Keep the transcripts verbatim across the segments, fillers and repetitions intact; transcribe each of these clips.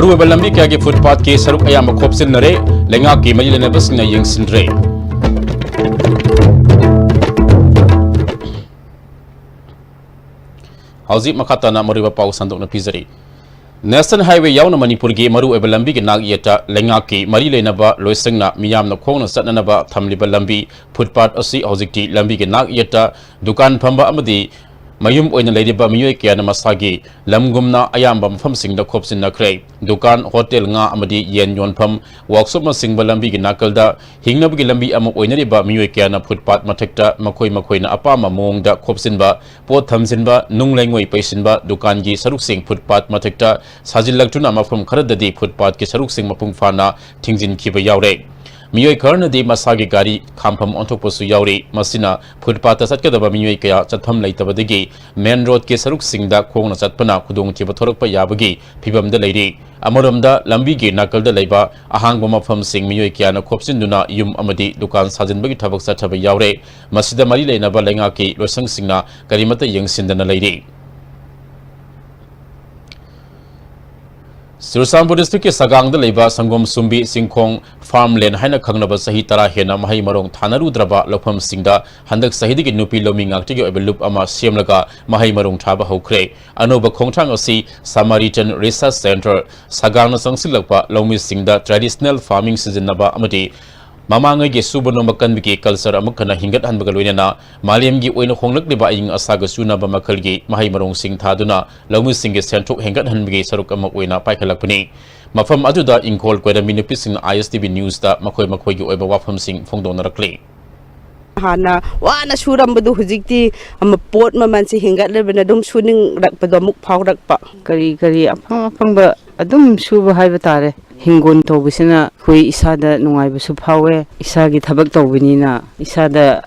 ꯑꯣꯏꯕ ꯂꯝꯕꯤ ꯀꯌꯥꯒꯤ ꯐꯨꯠꯄꯥꯠꯀꯤ ꯁꯔꯨꯛ ꯑꯌꯥꯝꯕ ꯈꯣꯞꯆꯤꯟꯅꯔꯦ, ꯂꯩꯉꯥꯛꯀꯤ ꯃꯔꯤ ꯂꯩꯅꯕꯁꯤꯡꯅ ꯌꯦꯡꯁꯤꯟꯗ꯭ꯔꯦ꯫ ꯍꯧꯖꯤꯛ ꯃꯈꯥ ꯇꯥꯅ ꯃꯔꯨꯑꯣꯏꯕ ꯄꯥꯎ ꯁꯟꯗꯣꯛꯅ ꯄꯤꯖꯔꯤ꯫ ꯅꯦꯁꯅꯦꯜ ꯍꯥꯏꯋꯦ ꯌꯥꯎꯅ ꯃꯅꯤꯄꯨꯔꯒꯤ ꯃꯔꯨꯑꯣꯏꯕ ꯂꯝꯕꯤꯒꯤ ꯅꯥꯛ ꯌꯦꯠꯇ ꯂꯩꯉꯥꯛꯀꯤ ꯃꯔꯤ ꯂꯩꯅꯕ ꯂꯣꯏꯁꯪꯅ ꯃꯤꯌꯥꯝꯅ ꯈꯣꯡꯅ ꯆꯠꯅꯅꯕ ꯊꯝꯂꯤꯕ ꯂꯝꯕꯤ ꯐꯨꯠꯄꯥꯠ ꯑꯁꯤ ꯍꯧꯖꯤꯛꯇꯤ ꯂꯝꯕꯤꯒꯤ ꯅꯥꯛ ꯌꯦꯠꯇ ꯗꯨꯀꯥꯟ ꯐꯝꯕ ꯑꯃꯗꯤ ꯃꯌꯨꯝ ꯑꯣꯏꯅ ꯂꯩꯔꯤꯕ ꯃꯤꯑꯣꯏ ꯀꯌꯥꯅ ꯃꯁꯥꯒꯤ ꯂꯝꯒꯨꯝꯅ ꯑꯌꯥꯝꯕ ꯃꯐꯝꯁꯤꯡꯗ ꯈꯣꯞꯆꯤꯟꯅꯈ꯭ꯔꯦ꯫ ꯗꯨꯀꯥꯟ, ꯍꯣꯇꯦꯜ, ꯉꯥ ꯑꯃꯗꯤ ꯌꯦꯟ ꯌꯣꯟꯐꯝ, ꯋꯥꯛꯁꯣꯞꯅꯆꯤꯡꯕ ꯂꯝꯕꯤꯒꯤ ꯅꯥꯀꯜꯗ ꯍꯤꯡꯅꯕꯒꯤ ꯂꯝꯕꯤ ꯑꯃ ꯑꯣꯏꯅꯔꯤꯕ ꯃꯤꯑꯣꯏ ꯀꯌꯥꯅ ꯐꯨꯠꯄꯥꯠ ꯃꯊꯛꯇ ꯃꯈꯣꯏ ꯃꯈꯣꯏꯅ ꯑꯄꯥꯝꯕ ꯃꯑꯣꯡꯗ ꯈꯣꯞꯆꯤꯟꯕ, ꯄꯣꯠ ꯊꯝꯖꯤꯟꯕ, ꯅꯨꯡ ꯂꯩꯉꯣꯏ ꯄꯩꯁꯤꯟꯕ, ꯗꯨꯀꯥꯟꯒꯤ ꯁꯔꯨꯛꯁꯤꯡ ꯐꯨꯠꯄꯥꯠ ꯃꯊꯛꯇ ꯁꯥꯖꯤꯜꯂꯛꯇꯨꯅ ꯃꯐꯝ ꯈꯔꯗꯗꯤ ꯐꯨꯠꯄꯥꯠꯀꯤ ꯁꯔꯨꯛꯁꯤꯡ ꯃꯄꯨꯡ ꯐꯥꯅ ꯊꯤꯡꯖꯤꯟꯈꯤꯕ ꯌꯥꯎꯔꯦ꯫ ꯃꯤꯑꯣꯏ ꯈꯔꯅꯗꯤ ꯃꯁꯥꯒꯤ ꯒꯥꯔꯤ ꯈꯥꯝꯐꯝ ꯑꯣꯟꯊꯣꯛꯄꯁꯨ ꯌꯥꯎꯔꯤ꯫ ꯃꯁꯤꯅ ꯐꯨꯠꯄꯥꯠꯇ ꯆꯠꯀꯗꯕ ꯃꯤꯑꯣꯏ ꯀꯌꯥ ꯆꯠꯐꯝ ꯂꯩꯇꯕꯗꯒꯤ ꯃꯦꯟ ꯔꯣꯗꯀꯤ ꯁꯔꯨꯛꯁꯤꯡꯗ ꯈꯣꯡꯅ ꯆꯠꯄꯅ ꯈꯨꯗꯣꯡꯊꯤꯕ ꯊꯣꯔꯛꯄ ꯌꯥꯕꯒꯤ ꯐꯤꯚꯝꯗ ꯂꯩꯔꯤ꯫ ꯑꯃꯔꯣꯝꯗ, ꯂꯝꯕꯤꯒꯤ ꯅꯥꯀꯜꯗ ꯂꯩꯕ ꯑꯍꯥꯡꯕ ꯃꯐꯝꯁꯤꯡ ꯃꯤꯑꯣꯏ ꯀꯌꯥꯅ ꯈꯣꯞꯆꯤꯟꯗꯨꯅ ꯌꯨꯝ ꯑꯃꯗꯤ ꯗꯨꯀꯥꯟ ꯁꯥꯖꯤꯟꯕꯒꯤ ꯊꯕꯛ ꯆꯠꯊꯕ ꯌꯥꯎꯔꯦ꯫ ꯃꯁꯤꯗ ꯃꯔꯤ ꯂꯩꯅꯕ ꯂꯩꯉꯥꯛꯀꯤ ꯂꯣꯏꯁꯪꯁꯤꯡꯅ ꯀꯔꯤꯃꯠꯇ ꯌꯦꯡꯁꯤꯟꯗꯅ ꯂꯩꯔꯤ꯫ ꯆꯨꯔꯆꯥꯟꯄꯨꯔ ꯗꯤꯁꯇ꯭ꯔꯤꯛꯀꯤ ꯁꯒꯥꯡꯗ ꯂꯩꯕ ꯁꯪꯒꯣꯝ ꯁꯨꯝꯕꯤ ꯆꯤꯡꯈꯣꯡ ꯐꯥꯔꯝ ꯂꯦꯟ ꯍꯥꯏꯅ ꯈꯪꯅꯕ ꯆꯍꯤ ꯇꯔꯥ ꯍꯦꯟꯅ ꯃꯍꯩ ꯃꯔꯣꯡ ꯊꯥꯅꯔꯨꯗ꯭ꯔꯕ ꯂꯧꯐꯝꯁꯤꯡꯗ ꯍꯟꯗꯛ ꯆꯍꯤꯗꯒꯤ ꯅꯨꯄꯤ ꯂꯧꯃꯤ ꯉꯥꯛꯇꯒꯤ ꯑꯣꯏꯕ ꯂꯨꯞ ꯑꯃ ꯁꯦꯝꯂꯒ ꯃꯍꯩ ꯃꯔꯣꯡ ꯊꯥꯕ ꯍꯧꯈ꯭ꯔꯦ꯫ ꯑꯅꯧꯕ ꯈꯣꯡꯊꯥꯡ ꯑꯁꯤ Samaritan Research Centre ꯁꯒꯥꯡꯅ ꯆꯪꯁꯤꯜꯂꯛꯄ ꯂꯧꯃꯤꯁꯤꯡꯗ traditional farming ꯁꯤꯖꯤꯟꯅꯕ ꯑꯃꯗꯤ ꯃꯃꯥꯡꯉꯩꯒꯤ ꯁꯨꯕ ꯅꯣꯝꯕ ꯀꯟꯕꯒꯤ culture ꯑꯃꯨꯛ ꯍꯟꯅ ꯍꯤꯡꯒꯠꯍꯟꯕꯒ ꯂꯣꯏꯅꯅ ꯃꯥꯂꯦꯝꯒꯤ ꯑꯣꯏꯅ ꯍꯣꯡꯂꯛꯂꯤꯕ ꯑꯏꯪ ꯑꯁꯥꯒ ꯆꯨꯅꯕ ꯃꯈꯜꯒꯤ ꯃꯍꯩ ꯃꯔꯣꯡꯁꯤꯡ ꯊꯥꯗꯨꯅ ꯂꯧꯃꯤꯁꯤꯡꯒꯤ ꯁꯦꯟꯊꯣꯛ ꯍꯦꯟꯒꯠꯍꯟꯕꯒꯤ ꯁꯔꯨꯛ ꯑꯃ ꯑꯣꯏꯅ ꯄꯥꯏꯈꯠꯂꯛꯄꯅꯤ꯫ ꯃꯐꯝ ꯑꯗꯨꯗ ꯏꯪꯈꯣꯜ ꯀꯣꯏꯔꯝꯃꯤ ꯅꯨꯄꯤꯁꯤꯡꯅ ISTV News ꯇ ꯃꯈꯣꯏ ꯃꯈꯣꯏꯒꯤ ꯑꯣꯏꯕ ꯋꯥꯐꯝꯁꯤꯡ ꯐꯣꯡꯗꯣꯛꯅꯔꯛꯂꯤ꯫ ꯍꯥꯟꯅ ꯋꯥꯅ ꯁꯨꯔꯝꯕꯗꯨ ꯍꯧꯖꯤꯛꯇꯤ ꯑꯃ ꯄꯣꯠ ꯃꯃꯜꯁꯦ ꯍꯦꯟꯒꯠꯂꯕꯅ ꯑꯗꯨꯝ ꯁꯨꯅꯤꯡꯂꯛꯄꯗꯣ ꯑꯃꯨꯛ ꯐꯥꯎꯔꯛꯄ꯫ ꯀꯔꯤ ꯀꯔꯤ ꯑꯐꯪ ꯑꯐꯪꯕ ꯑꯗꯨꯝ ꯁꯨꯕ ꯍꯥꯏꯕ ꯇꯥꯔꯦ꯫ ꯍꯤꯡꯒꯣꯜ ꯇꯧꯕꯁꯤꯅ ꯑꯩꯈꯣꯏ ꯏꯁꯥꯗ ꯅꯨꯡꯉꯥꯏꯕꯁꯨ ꯐꯥꯎꯋꯦ, ꯏꯁꯥꯒꯤ ꯊꯕꯛ ꯇꯧꯕꯅꯤꯅ ꯏꯁꯥꯗ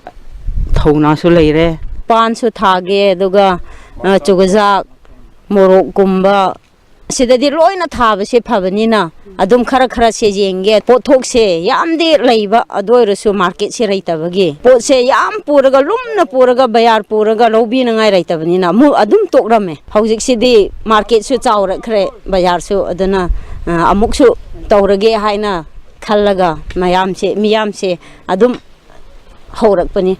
ꯊꯧꯅꯥꯁꯨ ꯂꯩꯔꯦ꯫ ꯄꯥꯟꯁꯨ ꯊꯥꯒꯦ, ꯑꯗꯨꯒ ꯑ, ꯆꯨꯖꯥꯛ, ꯃꯣꯔꯣꯛꯀꯨꯝꯕ, ꯁꯤꯗꯗꯤ ꯂꯣꯏꯅ ꯊꯥꯕꯁꯦ ꯐꯕꯅꯤꯅ ꯑꯗꯨꯝ ꯈꯔ ꯈꯔꯁꯦ ꯌꯦꯡꯒꯦ꯫ ꯄꯣꯠꯊꯣꯛꯁꯦ ꯌꯥꯝꯗꯤ ꯂꯩꯕ, ꯑꯗꯨ ꯑꯣꯏꯔꯁꯨ ꯃꯥꯔꯀꯦꯠꯁꯦ ꯂꯩꯇꯕꯒꯤ ꯄꯣꯠꯁꯦ ꯌꯥꯝ ꯄꯨꯔꯒ, ꯂꯨꯝꯅ ꯄꯨꯔꯒ, ꯕꯖꯥꯔ ꯄꯨꯔꯒ ꯂꯧꯕꯤꯅꯉꯥꯏ ꯂꯩꯇꯕꯅꯤꯅ ꯑꯃꯨꯛ ꯑꯗꯨꯝ ꯇꯣꯛꯂꯝꯃꯦ꯫ ꯍꯧꯖꯤꯛꯁꯤꯗꯤ ꯃꯥꯔꯀꯦꯠꯁꯨ ꯆꯥꯎꯔꯛꯈ꯭ꯔꯦ, ꯕꯖꯥꯔꯁꯨ, ꯑꯗꯨꯅ ꯑ, ꯑꯃꯨꯛꯁꯨ ꯇꯧꯔꯒꯦ ꯍꯥꯏꯅ ꯈꯜꯂꯒ ꯃꯌꯥꯝꯁꯦ, ꯃꯤꯌꯥꯝꯁꯦ ꯑꯗꯨꯝ ꯍꯧꯔꯛꯄꯅꯤ꯫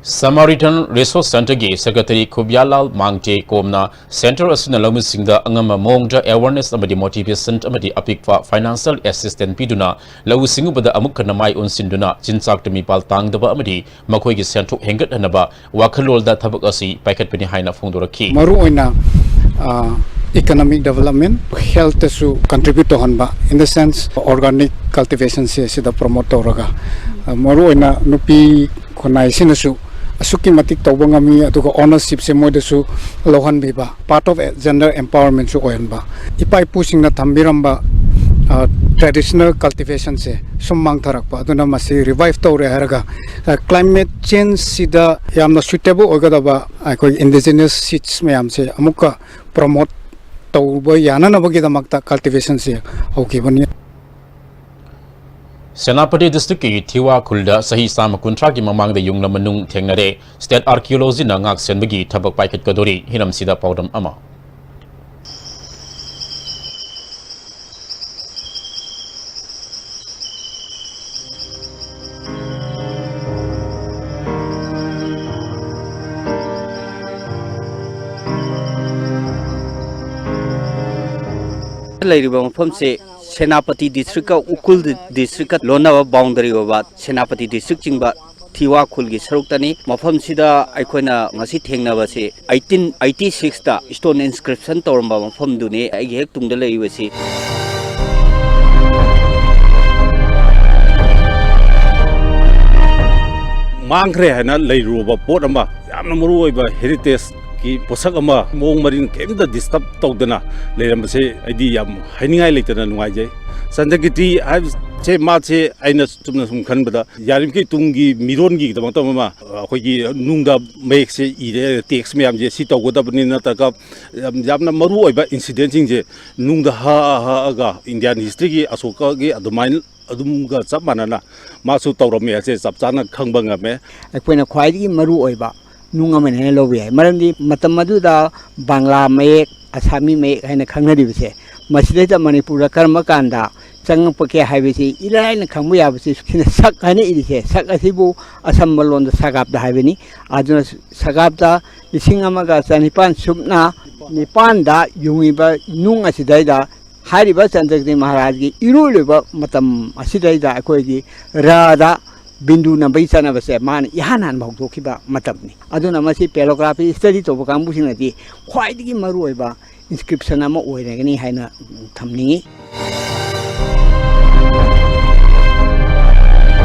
Samaritan Resource Centreꯒꯤ Secretary ꯈꯨꯕꯤꯌꯥꯂꯥꯜ ꯃꯥꯡꯇꯦ ꯀꯣꯝꯅ Centre ꯑꯁꯤꯅ ꯂꯧꯃꯤꯁꯤꯡꯗ ꯑꯉꯝꯕ ꯃꯑꯣꯡꯗ awareness ꯑꯃꯗꯤ motivation ꯑꯃꯗꯤ ꯑꯄꯤꯛꯄ financial assistance ꯄꯤꯗꯨꯅ ꯂꯧꯎ ꯁꯤꯡꯎꯕꯗ ꯑꯃꯨꯛ ꯍꯟꯅ ꯃꯥꯏ ꯑꯣꯟꯁꯤꯟꯗꯨꯅ ꯆꯤꯟꯖꯥꯛꯇ ꯃꯤꯄꯥꯜ ꯇꯥꯡꯗꯕ ꯑꯃꯗꯤ ꯃꯈꯣꯏꯒꯤ ꯁꯦꯟꯊꯣꯛ ꯍꯦꯟꯒꯠꯍꯟꯅꯕ ꯋꯥꯈꯜꯂꯣꯟꯗ ꯊꯕꯛ ꯑꯁꯤ ꯄꯥꯏꯈꯠꯄꯅꯤ ꯍꯥꯏꯅ ꯐꯣꯡꯗꯣꯔꯛꯈꯤ꯫ ꯃꯔꯨꯑꯣꯏꯅ, ꯑ, economic development, healthꯇꯁꯨ contribute ꯇꯧꯍꯟꯕ, in the sense organic cultivationꯁꯦ ꯁꯤꯗ promote ꯇꯧꯔꯒ, ꯑ, ꯃꯔꯨꯑꯣꯏꯅ ꯅꯨꯄꯤ ꯈꯨꯟꯅꯥꯏꯁꯤꯅꯁꯨ ꯑꯁꯨꯛꯀꯤ ꯃꯇꯤꯛ ꯇꯧꯕ ꯉꯝꯃꯤ, ꯑꯗꯨꯒ ownershipꯁꯦ ꯃꯣꯏꯗꯁꯨ ꯂꯧꯍꯟꯕꯤꯕ, part of gender empowermentꯁꯨ ꯑꯣꯏꯍꯟꯕ, ꯏꯄꯥ ꯏꯄꯨꯁꯤꯡꯅ ꯊꯝꯕꯤꯔꯝꯕ, ꯑ, traditional cultivationꯁꯦ ꯁꯨꯝ ꯃꯥꯡꯊꯔꯛꯄ, ꯑꯗꯨꯅ ꯃꯁꯤ revive ꯇꯧꯔꯦ ꯍꯥꯏꯔꯒ, ꯑ, climate changeꯁꯤꯗ ꯌꯥꯝꯅ suitable ꯑꯣꯏꯒꯗꯕ ꯑꯩꯈꯣꯏ indigenous seeds ꯃꯌꯥꯝꯁꯦ ꯑꯃꯨꯛꯀ promote ꯇꯧꯕ ꯌꯥꯅꯅꯕꯒꯤꯗꯃꯛꯇ cultivationꯁꯦ ꯍꯧꯈꯤꯕꯅꯤ꯫ ꯁꯦꯅꯥꯄꯇꯤ districtꯀꯤ ꯊꯤꯋꯥ ꯈꯨꯜꯗ ꯆꯍꯤ ꯆꯥꯝꯃ ꯀꯨꯟꯊ꯭ꯔꯥꯒꯤ ꯃꯃꯥꯡꯗ ꯌꯨꯡꯂꯝꯕ ꯅꯨꯡ ꯊꯦꯡꯅꯔꯦ꯫ State Archaeologyꯅ ꯉꯥꯛ ꯁꯦꯟꯕꯒꯤ ꯊꯕꯛ ꯄꯥꯏꯈꯠꯀꯗꯧꯔꯤ꯫ ꯍꯤꯔꯝꯁꯤꯗ ꯄꯥꯎꯗꯝ ꯑꯃ꯫ ꯂꯩꯔꯤꯕ ꯃꯐꯝꯁꯦ ꯁꯦꯅꯥꯄꯇꯤ districtꯀ ꯎꯈ꯭ꯔꯨꯜ districtꯀ ꯂꯣꯟꯅꯕ boundary ꯑꯣꯏꯕ ꯁꯦꯅꯥꯄꯇꯤ district ꯆꯤꯡꯕ ꯊꯤꯋꯥ ꯈꯨꯜꯒꯤ ꯁꯔꯨꯛꯇꯅꯤ꯫ ꯃꯐꯝꯁꯤꯗ ꯑꯩꯈꯣꯏꯅ ꯉꯁꯤ ꯊꯦꯡꯅꯕꯁꯤ eighteen eighty sixꯇ stone inscription ꯇꯧꯔꯝꯕ ꯃꯐꯝꯗꯨꯅꯤ ꯑꯩꯒꯤ ꯍꯦꯛ ꯇꯨꯡꯗ ꯂꯩꯔꯤꯕꯁꯤ꯫ ꯃꯥꯡꯈ꯭ꯔꯦ ꯍꯥꯏꯅ ꯂꯩꯔꯨꯔꯕ ꯄꯣꯠ ꯑꯃ, ꯌꯥꯝꯅ ꯃꯔꯨ ꯑꯣꯏꯕ heritageꯀꯤ ꯄꯣꯠꯁꯛ ꯑꯃ ꯃꯑꯣꯡ ꯃꯔꯤꯟ ꯀꯔꯤꯝꯇ disturb ꯇꯧꯗꯅ ꯂꯩꯔꯝꯕꯁꯦ ꯑꯩꯗꯤ ꯌꯥꯝ ꯍꯥꯏꯅꯤꯡꯉꯥꯏ ꯂꯩꯇꯅ ꯅꯨꯡꯉꯥꯏꯖꯩ꯫ ꯆꯟꯗ꯭ꯔꯀꯤꯔꯇꯤ ꯍꯥꯏꯕꯁꯦ ꯃꯥꯁꯦ ꯑꯩꯅ ꯆꯨꯝꯅ ꯁꯨꯝ ꯈꯟꯕꯗ ꯌꯥꯔꯤꯃꯈꯩ ꯇꯨꯡꯒꯤ ꯃꯤꯔꯣꯟꯒꯤꯗꯃꯛꯇ ꯑꯃ ꯑꯩꯈꯣꯏꯒꯤ ꯅꯨꯡꯗ ꯃꯌꯦꯛꯁꯦ ꯏꯔꯦ, text ꯃꯌꯥꯝꯁꯦ ꯁꯤ ꯇꯧꯒꯗꯕꯅꯤ ꯅꯠꯇ꯭ꯔꯒ ꯌꯥꯝ, ꯌꯥꯝꯅ ꯃꯔꯨ ꯑꯣꯏꯕ incidentꯁꯤꯡꯁꯦ ꯅꯨꯡꯗ ꯍꯛꯑ ꯍꯛꯑꯒ Indian historyꯒꯤ ꯑꯁꯣꯀꯥꯒꯤ ꯑꯗꯨꯃꯥꯏꯅ ꯑꯗꯨꯝꯒ ꯆꯞ ꯃꯥꯟꯅꯅ ꯃꯥꯁꯨ ꯇꯧꯔꯝꯃꯦ ꯍꯥꯏꯁꯦ ꯆꯞ ꯆꯥꯅ ꯈꯪꯕ ꯉꯝꯃꯦ꯫ ꯑꯩꯈꯣꯏꯅ ꯈ꯭ꯋꯥꯏꯗꯒꯤ ꯃꯔꯨ ꯑꯣꯏꯕ ꯅꯨꯡ ꯑꯃꯅꯤ ꯍꯥꯏꯅ ꯂꯧꯕ ꯌꯥꯏ꯫ ꯃꯔꯝꯗꯤ ꯃꯇꯝ ꯑꯗꯨꯗ ꯕꯪꯂꯥ ꯃꯌꯦꯛ, ꯑꯁꯥꯃꯤ ꯃꯌꯦꯛ ꯍꯥꯏꯅ ꯈꯪꯅꯔꯤꯕꯁꯦ, ꯃꯁꯤꯗꯩꯗ ꯃꯅꯤꯄꯨꯔꯗ ꯀꯔꯝꯕ ꯀꯥꯟꯗ ꯆꯪꯉꯛꯄꯒꯦ ꯍꯥꯏꯕꯁꯤ ꯏꯔꯥꯏ ꯂꯥꯏꯅ ꯈꯪꯕ ꯌꯥꯕꯁꯤ, ꯁꯤꯅ ꯁꯛ ꯍꯥꯏꯅ ꯏꯔꯤꯁꯦ, ꯁꯛ ꯑꯁꯤꯕꯨ ꯑꯁꯝꯕ ꯂꯣꯟꯗ ꯁꯒꯥꯞꯇ ꯍꯥꯏꯕꯅꯤ꯫ ꯑꯗꯨꯅ ꯁꯒꯥꯞꯇ ꯂꯤꯁꯤꯡ ꯑꯃꯒ ꯆꯅꯤꯄꯥꯟ ꯁꯨꯞꯅ ꯅꯤꯄꯥꯟꯗ ꯌꯨꯡꯉꯤꯕ ꯅꯨꯡ ꯑꯁꯤꯗꯩꯗ ꯍꯥꯏꯔꯤꯕ ꯆꯟꯗ꯭ꯔꯀꯤꯔꯇꯤ ꯃꯍꯥꯔꯥꯖꯒꯤ ꯏꯔꯣꯏ ꯂꯣꯏꯕ ꯃꯇꯝ ꯑꯁꯤꯗꯩꯗ ꯑꯩꯈꯣꯏꯒꯤ ꯔꯗ ꯕꯤꯟꯗꯨ ꯅꯝꯕꯒꯤ ꯆꯠꯅꯕꯁꯦ ꯃꯥꯅ ꯏꯍꯥꯟ ꯍꯥꯟꯕ ꯍꯧꯗꯣꯛꯈꯤꯕ ꯃꯇꯝꯅꯤ꯫ ꯑꯗꯨꯅ ꯃꯁꯤ palliography study ꯇꯧꯕ ꯀꯥꯡꯕꯨꯁꯤꯡꯅꯗꯤ ꯈ꯭ꯋꯥꯏꯗꯒꯤ ꯃꯔꯨꯑꯣꯏꯕ inscription ꯑꯃ ꯑꯣꯏꯔꯒꯅꯤ ꯍꯥꯏꯅ ꯊꯝꯅꯤꯡꯏ꯫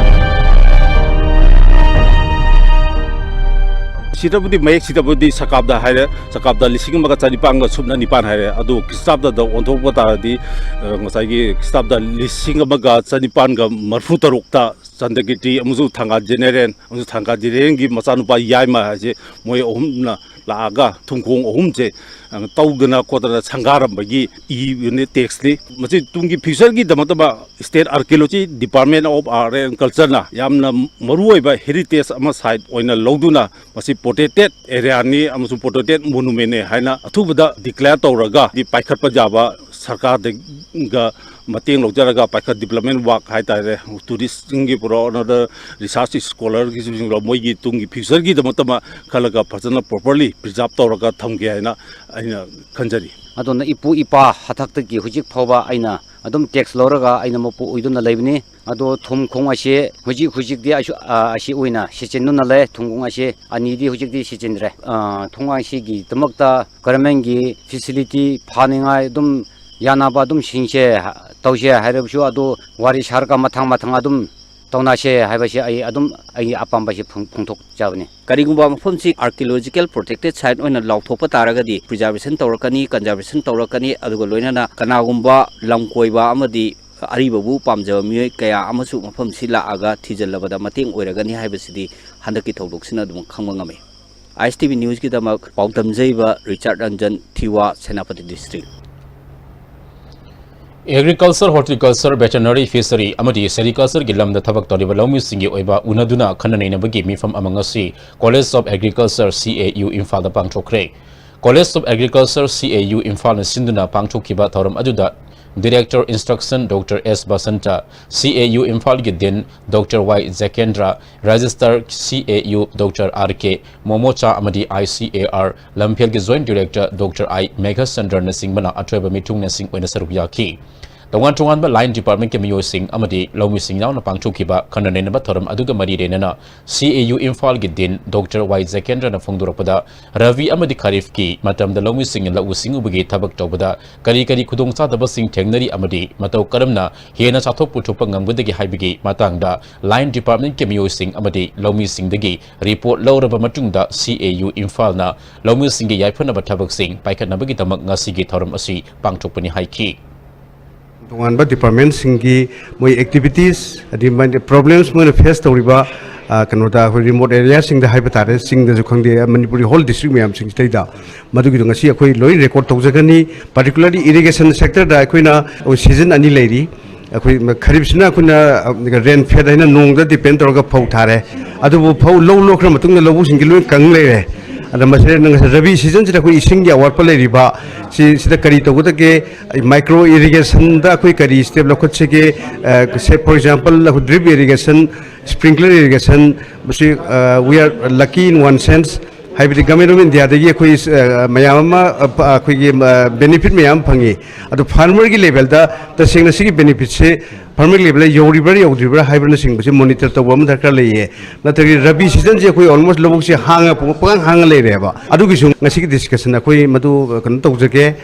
ꯁꯤꯗꯕꯨꯗꯤ, ꯃꯌꯦꯛꯁꯤꯗꯕꯨꯗꯤ ꯁꯒꯥꯞꯇ ꯍꯥꯏꯔꯦ, ꯁꯒꯥꯞꯇ ꯂꯤꯁꯤꯡ ꯑꯃꯒ ꯆꯅꯤꯄꯥꯟꯒ ꯁꯨꯞꯅ ꯅꯤꯄꯥꯟ ꯍꯥꯏꯔꯦ꯫ ꯑꯗꯨ ꯈ꯭ꯔꯤꯁꯇꯥꯕꯇꯗ ꯑꯣꯟꯊꯣꯛꯄ ꯇꯥꯔꯗꯤ, ꯑ, ꯉꯁꯥꯏꯒꯤ ꯈ꯭ꯔꯤꯁꯇꯥꯕꯇ ꯂꯤꯁꯤꯡ ꯑꯃꯒ ꯆꯅꯤꯄꯥꯟꯒ ꯃꯔꯐꯨ ꯇꯔꯨꯛꯇ ꯆꯟꯗ꯭ꯔꯀꯤꯔꯇꯤ ꯑꯃꯁꯨꯡ ꯊꯥꯡꯒ ꯖꯦꯅꯦꯔꯦꯜ ꯑꯃꯁꯨꯡ ꯊꯥꯡꯒ ꯖꯦꯅꯦꯔꯦꯜꯒꯤ ꯃꯆꯥꯅꯨꯄꯥ ꯌꯥꯏꯃ ꯍꯥꯏꯁꯦ, ꯃꯣꯏ ꯑꯍꯨꯝꯅ ꯂꯥꯛꯑꯒ ꯊꯨꯝꯈꯣꯡ ꯑꯍꯨꯝꯁꯦ, ꯑ, ꯇꯧꯗꯅ ꯈꯣꯠꯇꯅ ꯁꯪꯒꯥꯔꯝꯕꯒꯤ ꯏꯕꯅꯤ ꯇꯦꯛꯁꯅꯤ꯫ ꯃꯁꯤ ꯇꯨꯡꯒꯤ ꯐ꯭ꯌꯨꯆꯔꯒꯤꯗꯃꯛꯇ State Archaeology Department of Art and Cultureꯅ ꯌꯥꯝꯅ ꯃꯔꯨꯑꯣꯏꯕ heritage ꯑꯃ site ꯑꯣꯏꯅ ꯂꯧꯗꯨꯅ ꯃꯁꯤ protected areaꯅꯤ ꯑꯃꯁꯨꯡ protected monumentꯅꯤ ꯍꯥꯏꯅ ꯑꯊꯨꯕꯗ declare ꯇꯧꯔꯒ ꯗꯤ ꯄꯥꯏꯈꯠꯄ ꯌꯥꯕ ꯁꯔꯀꯥꯔꯗꯒ ꯃꯇꯦꯡ ꯂꯧꯖꯔꯒ ꯄꯥꯏꯈꯠ development work ꯍꯥꯏꯇꯥꯔꯦ, touristꯁꯤꯡꯒꯤ ꯄꯨꯔꯛꯑꯣ, another research scholarꯒꯤꯁꯤꯡꯗꯣ ꯃꯣꯏꯒꯤ ꯇꯨꯡꯒꯤ futureꯒꯤꯗꯃꯛꯇ ꯑꯃ ꯈꯜꯂꯒ ꯐꯖꯅ properly preserve ꯇꯧꯔꯒ ꯊꯝꯒꯦ ꯍꯥꯏꯅ ꯑꯩꯅ ꯈꯟꯖꯔꯤ꯫ ꯑꯗꯨꯅ ꯏꯄꯨ ꯏꯄꯥ ꯍꯥꯛꯇꯛꯇꯒꯤ ꯍꯧꯖꯤꯛ ꯐꯥꯎꯕ ꯑꯩꯅ ꯑꯗꯨꯝ tax ꯂꯧꯔꯒ ꯑꯩꯅ ꯃꯄꯨ ꯑꯣꯏꯗꯨꯅ ꯂꯩꯕꯅꯤ꯫ ꯑꯗꯣ ꯊꯨꯝꯈꯣꯡ ꯑꯁꯤ ꯍꯧꯖꯤꯛ ꯍꯧꯖꯤꯛꯇꯤ ꯑꯩꯁꯨ, ꯑ, ꯑꯁꯤ ꯑꯣꯏꯅ ꯁꯤꯖꯤꯟꯅꯗꯨꯅ ꯂꯩ꯫ ꯊꯨꯝꯈꯣꯡ ꯑꯁꯤ ꯑꯅꯤꯗꯤ ꯍꯧꯖꯤꯛꯇꯤ ꯁꯤꯖꯤꯟꯅꯗ꯭ꯔꯦ꯫ ꯑ, ꯊꯣꯡꯒꯥꯡ ꯑꯁꯤꯒꯤꯗꯃꯛꯇ governmentꯀꯤ facility ꯐꯥꯅꯤꯡꯉꯥꯏ ꯑꯗꯨꯝ ꯌꯥꯅꯕ ꯑꯗꯨꯝ ꯁꯤꯟꯁꯦ, ꯇꯧꯁꯦ ꯍꯥꯏꯔꯕꯁꯨ ꯑꯗꯨ ꯋꯥꯔꯤ ꯁꯥꯔꯒ ꯃꯊꯪ ꯃꯊꯪ ꯑꯗꯨꯝ ꯇꯧꯅꯁꯦ ꯍꯥꯏꯕꯁꯤ ꯑꯩ ꯑꯗꯨꯝ ꯑꯩꯒꯤ ꯑꯄꯥꯝꯕꯁꯤ ꯐꯣꯡ-, ꯐꯣꯡꯗꯣꯛꯆꯕꯅꯤ꯫ ꯀꯔꯤꯒꯨꯝꯕ ꯃꯐꯝꯁꯤ archaeological protected site ꯑꯣꯏꯅ ꯂꯥꯎꯊꯣꯛꯄ ꯇꯥꯔꯒꯗꯤ preservation ꯇꯧꯔꯛꯀꯅꯤ, conservation ꯇꯧꯔꯛꯀꯅꯤ, ꯑꯗꯨꯒ ꯂꯣꯏꯅꯅ ꯀꯅꯥꯒꯨꯝꯕ ꯂꯝ ꯀꯣꯏꯕ ꯑꯃꯗꯤ ꯑꯔꯤꯕꯕꯨ ꯄꯥꯝꯖꯕ ꯃꯤꯑꯣꯏ ꯀꯌꯥ ꯑꯃꯁꯨ ꯃꯐꯝꯁꯤ ꯂꯥꯛꯑꯒ ꯊꯤꯖꯤꯜꯂꯕꯗ ꯃꯇꯦꯡ ꯑꯣꯏꯔꯒꯅꯤ ꯍꯥꯏꯕꯁꯤꯗꯤ ꯍꯟꯗꯛꯀꯤ ꯊꯧꯗꯣꯛꯁꯤꯅ ꯑꯗꯨꯝ ꯈꯪꯕ ꯉꯝꯃꯤ꯫ ꯑꯥꯏ ꯑꯦꯁ ꯇꯤ ꯚꯤ ꯅ꯭ꯌꯨꯁꯀꯤꯗꯃꯛ ꯄꯥꯎꯗꯝꯖꯩꯕ ꯔꯤꯆꯥꯔꯗ ꯔꯟꯖꯟ, ꯊꯤꯋꯥ, Senapati district꯫ Agriculture, Horticulture, Veterinary, Fishery ꯑꯃꯗꯤ Sericultureꯒꯤ ꯂꯝꯗ ꯊꯕꯛ ꯇꯧꯔꯤꯕ ꯂꯧꯃꯤꯁꯤꯡꯒꯤ ꯑꯣꯏꯕ ꯎꯅꯗꯨꯅ ꯈꯟꯅ ꯅꯩꯅꯕꯒꯤ ꯃꯤꯐꯝ ꯑꯃ ꯉꯁꯤ College of Agriculture, C A U, ꯏꯝꯐꯥꯜꯗ ꯄꯥꯡꯊꯣꯛꯈ꯭ꯔꯦ꯫ College of Agriculture, C A U, ꯏꯝꯐꯥꯜꯅ ꯁꯤꯟꯗꯨꯅ ꯄꯥꯡꯊꯣꯛꯈꯤꯕ ꯊꯧꯔꯝ ꯑꯗꯨꯗ Director Instruction Doctor S Basanta, C A U ꯏꯝꯐꯥꯜꯒꯤ Dean Doctor Y ꯖꯦꯀꯦꯟꯗ꯭ꯔ, Registrar C A U Doctor R K ꯃꯣꯃꯣꯆꯥ ꯑꯃꯗꯤ I C A R ꯂꯝꯐꯦꯜꯒꯤ Joint Director Doctor I ꯃꯦꯘꯆꯟꯗ꯭ꯔꯅꯆꯤꯡꯕꯅ ꯑꯊꯣꯏꯕ ꯃꯤꯊꯨꯡꯅꯁꯤꯡ ꯑꯣꯏꯅ ꯁꯔꯨꯛ ꯌꯥꯈꯤ꯫ ꯇꯣꯉꯥꯟ ꯇꯣꯉꯥꯟꯕ line departmentꯀꯤ ꯃꯤꯑꯣꯏꯁꯤꯡ ꯑꯃꯗꯤ ꯂꯧꯃꯤꯁꯤꯡ ꯌꯥꯎꯅ ꯄꯥꯡꯊꯣꯛꯈꯤꯕ ꯈꯟꯅ ꯅꯩꯅꯕ ꯊꯧꯔꯝ ꯑꯗꯨꯒ ꯃꯔꯤ ꯂꯩꯅꯅ C A U ꯏꯝꯐꯥꯜꯒꯤ Dean Doctor Y ꯖꯦꯀꯦꯟꯗ꯭ꯔꯅ ꯐꯣꯡꯗꯣꯔꯛꯄꯗ, ꯔꯕꯤ ꯑꯃꯗꯤ ꯈꯔꯤꯐꯀꯤ ꯃꯇꯝꯗ ꯂꯧꯃꯤꯁꯤꯡꯅ ꯂꯧꯎ ꯁꯤꯡꯎꯕꯒꯤ ꯊꯕꯛ ꯇꯧꯕꯗ ꯀꯔꯤ ꯀꯔꯤ ꯈꯨꯗꯣꯡꯆꯥꯗꯕꯁꯤꯡ ꯊꯦꯡꯅꯔꯤ ꯑꯃꯗꯤ ꯃꯇꯧ ꯀꯔꯝꯅ ꯍꯦꯟꯅ ꯆꯥꯊꯣꯛ ꯄꯨꯊꯣꯛꯄ ꯉꯝꯒꯗꯒꯦ ꯍꯥꯏꯕꯒꯤ ꯃꯇꯥꯡꯗ line departmentꯀꯤ ꯃꯤꯑꯣꯏꯁꯤꯡ ꯑꯃꯗꯤ ꯂꯧꯃꯤꯁꯤꯡꯗꯒꯤ report ꯂꯧꯔꯕ ꯃꯇꯨꯡꯗ C A U ꯏꯝꯐꯥꯜꯅ ꯂꯧꯃꯤꯁꯤꯡꯒꯤ ꯌꯥꯏꯐꯅꯕ ꯊꯕꯛꯁꯤꯡ ꯄꯥꯏꯈꯠꯅꯕꯒꯤꯗꯃꯛ ꯉꯁꯤꯒꯤ ꯊꯧꯔꯝ ꯑꯁꯤ ꯄꯥꯡꯊꯣꯛꯄꯅꯤ ꯍꯥꯏꯈꯤ꯫ ꯇꯣꯉꯥꯟꯕ departmentꯁꯤꯡꯒꯤ ꯃꯣꯏ activities, ꯑꯗꯩ ꯃꯣꯏꯅ problems ꯃꯣꯏꯅ face ꯇꯧꯔꯤꯕ, ꯑ, ꯀꯩꯅꯣꯗ ꯑꯩꯈꯣꯏ remote areaꯁꯤꯡꯗ ꯍꯥꯏꯕ ꯇꯥꯔꯦ, ꯆꯤꯡꯗꯁꯨ ꯈꯪꯗꯦ, ꯃꯅꯤꯄꯨꯔꯒꯤ whole district ꯃꯌꯥꯝꯁꯤꯡꯁꯤꯗꯩꯗ ꯃꯗꯨꯒꯤꯗꯣ ꯉꯁꯤ ꯑꯩꯈꯣꯏ ꯂꯣꯏ record ꯇꯧꯖꯒꯅꯤ꯫ Particularly irrigation sectorꯗ ꯑꯩꯈꯣꯏꯅ season ꯑꯅꯤ ꯂꯩꯔꯤ꯫ ꯑꯩꯈꯣꯏ ꯈꯔꯤꯐꯁꯤꯅ ꯑꯩꯈꯣꯏꯅ, ꯑ, rain fed ꯍꯥꯏꯅ ꯅꯣꯡꯗ depend ꯇꯧꯔꯒ ꯐꯧ ꯊꯥꯔꯦ꯫ ꯑꯗꯨꯕꯨ ꯐꯧ ꯂꯧ ꯂꯣꯛꯈ꯭ꯔ ꯃꯇꯨꯡꯗ ꯂꯧꯕꯨꯛꯁꯤꯡꯒꯤ ꯂꯣꯏ ꯀꯪ ꯂꯩꯔꯦ꯫ ꯑꯗ ꯃꯁꯤꯗ ꯅꯪ ꯔꯕꯤ seasonꯁꯤꯗ ꯑꯩꯈꯣꯏ ꯏꯁꯤꯡꯒꯤ ꯑꯋꯥꯠꯄ ꯂꯩꯔꯤꯕ ꯁꯤ, ꯁꯤꯗ ꯀꯔꯤ ꯇꯧꯒꯗꯒꯦ? Micro irrigationꯗ ꯑꯩꯈꯣꯏ ꯀꯔꯤ step ꯂꯧꯈꯠꯁꯤꯒꯦ? ꯑ, say for example, ꯑꯩꯈꯣꯏ drip irrigation, sprinkler irrigation, ꯃꯁꯤ, ꯑ, we are lucky in one sense, ꯍꯥꯏꯕꯗꯤ Government of Indiaꯗꯒꯤ ꯑꯩꯈꯣꯏ, ꯑ, ꯃꯌꯥꯝ ꯑꯃ, ꯑ, ꯄ-, ꯑꯩꯈꯣꯏꯒꯤ, ꯑ, benefit ꯃꯌꯥꯝ ꯑꯃ ꯐꯪꯉꯤ꯫ ꯑꯗꯣ farmerꯒꯤ levelꯗ ꯇꯁꯦꯡꯅ ꯁꯤꯒꯤ benefitꯁꯦ farmerꯒꯤ levelꯗ ꯌꯧꯔꯤꯕ꯭ꯔꯥ ꯌꯧꯗ꯭ꯔꯤꯕ꯭ꯔꯥ ꯍꯥꯏꯕꯅꯆꯤꯡꯕꯁꯦ monitor ꯇꯧꯕ ꯑꯃ ꯗꯔꯀꯥꯔ ꯂꯩꯌꯦ꯫ ꯅꯠꯇ꯭ꯔꯒꯗꯤ ꯔꯕꯤ seasonꯁꯦ ꯑꯩꯈꯣꯏ almost ꯂꯧꯕꯨꯛꯁꯦ ꯍꯥꯡꯉ ꯄꯨꯡ-, ꯄꯨꯡꯍꯥꯡ ꯍꯥꯡꯉ ꯂꯩꯔꯦꯕ꯫ ꯑꯗꯨꯒꯤꯁꯨ ꯉꯁꯤꯒꯤ discussion ꯑꯩꯈꯣꯏ ꯃꯗꯨ, ꯑ, ꯀꯩꯅꯣ ꯇꯧꯖꯒꯦ꯫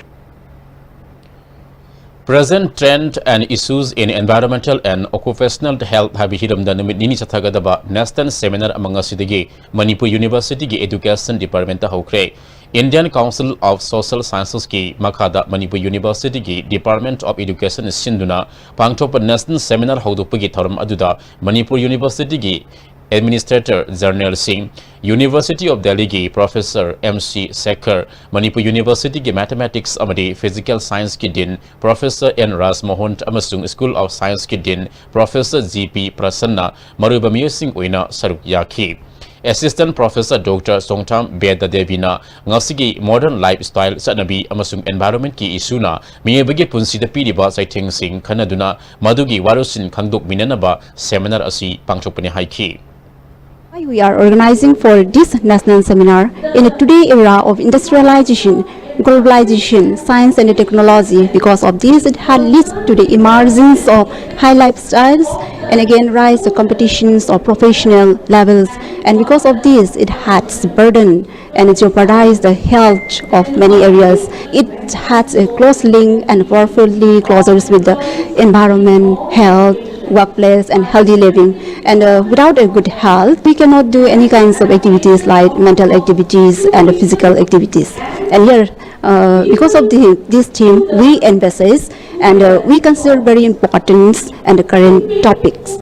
Present Trend and Issues in Environmental and Occupational Health ꯍꯥꯏꯕ ꯍꯤꯔꯝꯗ ꯅꯨꯃꯤꯠ ꯅꯤꯅꯤ ꯆꯠꯊꯒꯗꯕ national seminar ꯑꯃ ꯉꯁꯤꯗꯒꯤ ꯃꯅꯤꯄꯨꯔ Universityꯒꯤ Education Departmentꯇ ꯍꯧꯈ꯭ꯔꯦ꯫ Indian Council of Social Sciencesꯀꯤ ꯃꯈꯥꯗ ꯃꯅꯤꯄꯨꯔ Universityꯒꯤ Department of Educationꯅ ꯁꯤꯟꯗꯨꯅ ꯄꯥꯡꯊꯣꯛꯄ national seminar ꯍꯧꯗꯣꯛꯄꯒꯤ ꯊꯧꯔꯝ ꯑꯗꯨꯗ Manipur Universityꯒꯤ Administrator Generalꯁꯤꯡ, University of Delhiꯒꯤ Professor M C Sekhar, Manipur Universityꯒꯤ Mathematics ꯑꯃꯗꯤ Physical Scienceꯀꯤ Dean Professor N Rajmohan ꯑꯃꯁꯨꯡ School of Scienceꯀꯤ Dean Professor G P Prasanna ꯃꯔꯨꯑꯣꯏꯕ ꯃꯤꯑꯣꯏꯁꯤꯡ ꯑꯣꯏꯅ ꯁꯔꯨꯛ ꯌꯥꯈꯤ꯫ Assistant Professor Doctor Songtham Vedadeviꯅ ꯉꯁꯤꯒꯤ modern lifestyle ꯆꯠꯅꯕꯤ ꯑꯃꯁꯨꯡ environmentꯀꯤ issueꯅ ꯃꯤꯑꯣꯏꯕꯒꯤ ꯄꯨꯟꯁꯤꯗ ꯄꯤꯔꯤꯕ ꯆꯩꯊꯦꯡꯁꯤꯡ ꯈꯟꯅꯗꯨꯅ ꯃꯗꯨꯒꯤ ꯋꯥꯔꯣꯜꯁꯤꯡ ꯈꯪꯗꯣꯛꯃꯤꯟꯅꯅꯕ seminar ꯑꯁꯤ ꯄꯥꯡꯊꯣꯛꯄꯅꯤ ꯍꯥꯏꯈꯤ꯫ Why we are organizing for this national seminar in a today era of industrialization, globalization, science and technology? Because of this, it had leads to the emergence of high lifestyles and again rise the competitions of professional levels. And because of this, it has burden and jeopardize the health of many areas. It has a close link and powerfully closes with the environment, health, workplace, and healthy living. And uh, without a good health, we cannot do any kinds of activities like mental activities and physical activities. And here, uh, because of the, this theme, we emphasize and uh, we consider very important and current topics.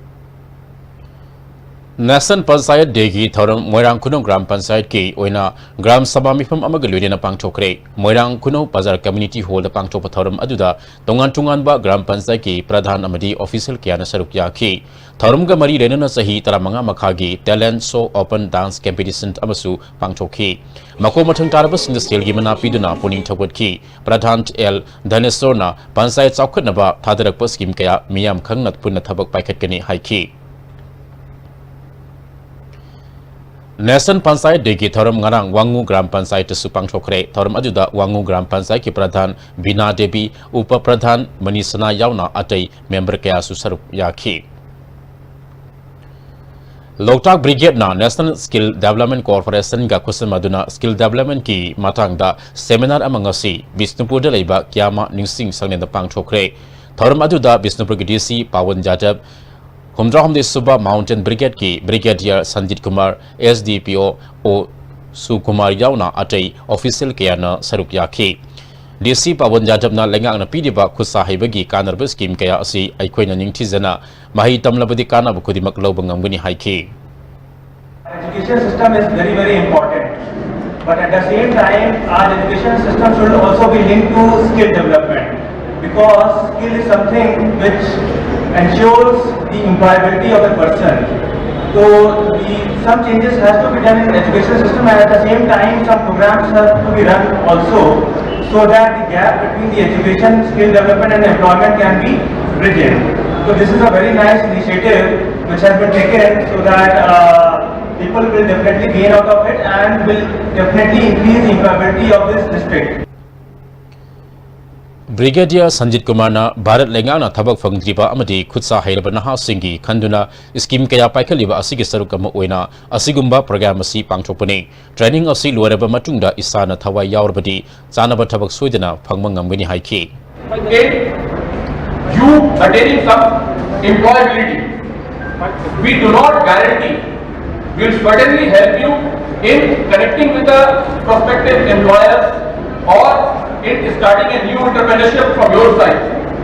National Panchayat Dayꯒꯤ ꯊꯧꯔꯝ ꯃꯣꯏꯔꯥꯡ ꯈꯨꯅꯧ gram ꯄꯟꯆꯥꯌꯠꯀꯤ ꯑꯣꯏꯅ gram ꯁꯚꯥ ꯃꯤꯐꯝ ꯑꯃꯒ ꯂꯣꯏꯅꯅ ꯄꯥꯡꯊꯣꯛꯈ꯭ꯔꯦ꯫ ꯃꯣꯏꯔꯥꯡ ꯈꯨꯅꯧ ꯕꯖꯥꯔ community hallꯗ ꯄꯥꯡꯊꯣꯛꯄ ꯊꯧꯔꯝ ꯑꯗꯨꯗ ꯇꯣꯉꯥꯟ ꯇꯣꯉꯥꯟꯕ ꯒ꯭ꯔꯥꯝ ꯄꯟꯆꯥꯌꯠꯀꯤ ꯄ꯭ꯔꯙꯥꯟ ꯑꯃꯗꯤ official ꯀꯌꯥꯅ ꯁꯔꯨꯛ ꯌꯥꯈꯤ꯫ ꯊꯧꯔꯝꯒ ꯃꯔꯤ ꯂꯩꯅꯅ ꯆꯍꯤ ꯇꯔꯥꯃꯉꯥ ꯃꯈꯥꯒꯤ talent show, open dance competition ꯑꯃꯁꯨ ꯄꯥꯡꯊꯣꯛꯈꯤ꯫ ꯃꯈꯣꯡ ꯃꯊꯪ ꯇꯥꯔꯕꯁꯤꯡꯗ ꯁꯦꯜꯒꯤ ꯃꯅꯥ ꯄꯤꯗꯨꯅ ꯄꯨꯛꯅꯤꯡ ꯊꯧꯒꯠꯈꯤ꯫ ꯄ꯭ꯔꯙꯥꯟ ꯑꯦꯜ ꯙꯅꯦꯁꯣꯔꯅ ꯄꯟꯆꯥꯌꯠ ꯆꯥꯎꯈꯠꯅꯕ ꯊꯥꯗꯔꯛꯄ scheme ꯀꯌꯥ ꯃꯤꯌꯥꯝ ꯈꯪꯅ ꯄꯨꯟꯅ ꯊꯕꯛ ꯄꯥꯏꯈꯠꯀꯅꯤ ꯍꯥꯏꯈꯤ꯫ National Panchayat Dayꯒꯤ ꯊꯧꯔꯝ ꯉꯔꯥꯡ ꯋꯥꯉꯨ ꯒ꯭ꯔꯥꯝ ꯄꯟꯆꯥꯌꯠꯇꯁꯨ ꯄꯥꯡꯊꯣꯛꯈ꯭ꯔꯦ꯫ ꯊꯧꯔꯝ ꯑꯗꯨꯗ ꯋꯥꯉꯨ ꯒ꯭ꯔꯥꯝ ꯄꯟꯆꯥꯌꯠꯀꯤ ꯄ꯭ꯔꯙꯥꯟ ꯕꯤꯅꯥ ꯗꯦꯕꯤ, ꯎꯄ ꯄ꯭ꯔꯙꯥꯟ ꯃꯅꯤ ꯁꯅꯥ ꯌꯥꯎꯅ ꯑꯇꯩ member ꯀꯌꯥꯁꯨ ꯁꯔꯨꯛ ꯌꯥꯈꯤ꯫ ꯂꯣꯛꯇꯥꯛ Brigadeꯅ National Skill Development Corporationꯒ ꯈꯨꯠꯁꯝꯅꯗꯨꯅ skill developmentꯀꯤ ꯃꯇꯥꯡꯗ seminar ꯑꯃ ꯉꯁꯤ ꯕꯤꯁꯅꯨꯄꯨꯔꯗ ꯂꯩꯕ ꯀ꯭ꯌꯥꯃꯥ ꯅꯤꯡꯁꯤꯡ ꯁꯪꯂꯦꯟꯗ ꯄꯥꯡꯊꯣꯛꯈ꯭ꯔꯦ꯫ ꯊꯧꯔꯝ ꯑꯗꯨꯗ ꯕꯤꯁꯅꯨꯄꯨꯔꯒꯤ D C ꯄꯥꯋꯟ ꯌꯥꯗꯕ, ꯍꯨꯝꯗ꯭ꯔꯥꯍꯨꯝꯗꯣꯏ ꯁꯨꯕ Mountain Brigadeꯀꯤ Brigadier Sanjit Kumar, S D P O ꯑꯣ ꯁꯨꯀꯨꯃꯥꯔ ꯌꯥꯎꯅ ꯑꯇꯩ official ꯀꯌꯥꯅ ꯁꯔꯨꯛ ꯌꯥꯈꯤ꯫ D C ꯄꯥꯋꯟ ꯌꯥꯗꯕꯅ ꯂꯩꯉꯥꯛꯅ ꯄꯤꯔꯤꯕ ꯈꯨꯠꯁꯥ ꯍꯩꯕꯒꯤ ꯀꯥꯟꯅꯔꯕ scheme ꯀꯌꯥ ꯑꯁꯤ ꯑꯩꯈꯣꯏꯅ ꯅꯤꯡꯊꯤꯖꯅ ꯃꯍꯩ ꯇꯝꯂꯕꯗꯤ ꯀꯥꯟꯅꯕ ꯈꯨꯗꯤꯡꯃꯛ ꯂꯧꯕ ꯉꯝꯒꯅꯤ ꯍꯥꯏꯈꯤ꯫ Education system is very, very important. But at the same time, our education system should also be linked to skill development, because skill is something which ensures the employability of a person. So the, some changes has to be done in education system, and at the same time some programs have to be run also, so that the gap between the education, skill development and employment can be bridged. So this is a very nice initiative which has been taken, so that uh, people will definitely gain out of it and will definitely increase the employability of this district. ꯕ꯭ꯔꯤꯒꯦꯗꯤꯌꯔ Sanjit ꯀꯨꯃꯥꯔꯅ ꯚꯥꯔꯠ ꯂꯩꯉꯥꯛꯅ ꯊꯕꯛ ꯐꯪꯗ꯭ꯔꯤꯕ ꯑꯃꯗꯤ ꯈꯨꯠꯁꯥ ꯍꯩꯔꯕ ꯅꯍꯥꯁꯤꯡꯒꯤ ꯈꯟꯗꯨꯅ scheme ꯀꯌꯥ ꯄꯥꯏꯈꯠꯂꯤꯕ ꯑꯁꯤꯒꯤ ꯁꯔꯨꯛ ꯑꯃ ꯑꯣꯏꯅ ꯑꯁꯤꯒꯨꯝꯕ ꯄ꯭ꯔꯣꯒ꯭ꯔꯥꯝ ꯑꯁꯤ ꯄꯥꯡꯊꯣꯛꯄꯅꯤ꯫ ꯇ꯭ꯔꯦꯅꯤꯡ ꯑꯁꯤ ꯂꯣꯏꯔꯕ ꯃꯇꯨꯡꯗ ꯏꯁꯥꯅ ꯊꯋꯥꯏ ꯌꯥꯎꯔꯕꯗꯤ ꯆꯥꯅꯕ ꯊꯕꯛ ꯁꯣꯏꯗꯅ ꯐꯪꯕ ꯉꯝꯒꯅꯤ ꯍꯥꯏꯈꯤ꯫ In you attaining some employability, we do not guarantee. We'll certainly help you in connecting with the prospective employers or in starting a new entrepreneurship from your side.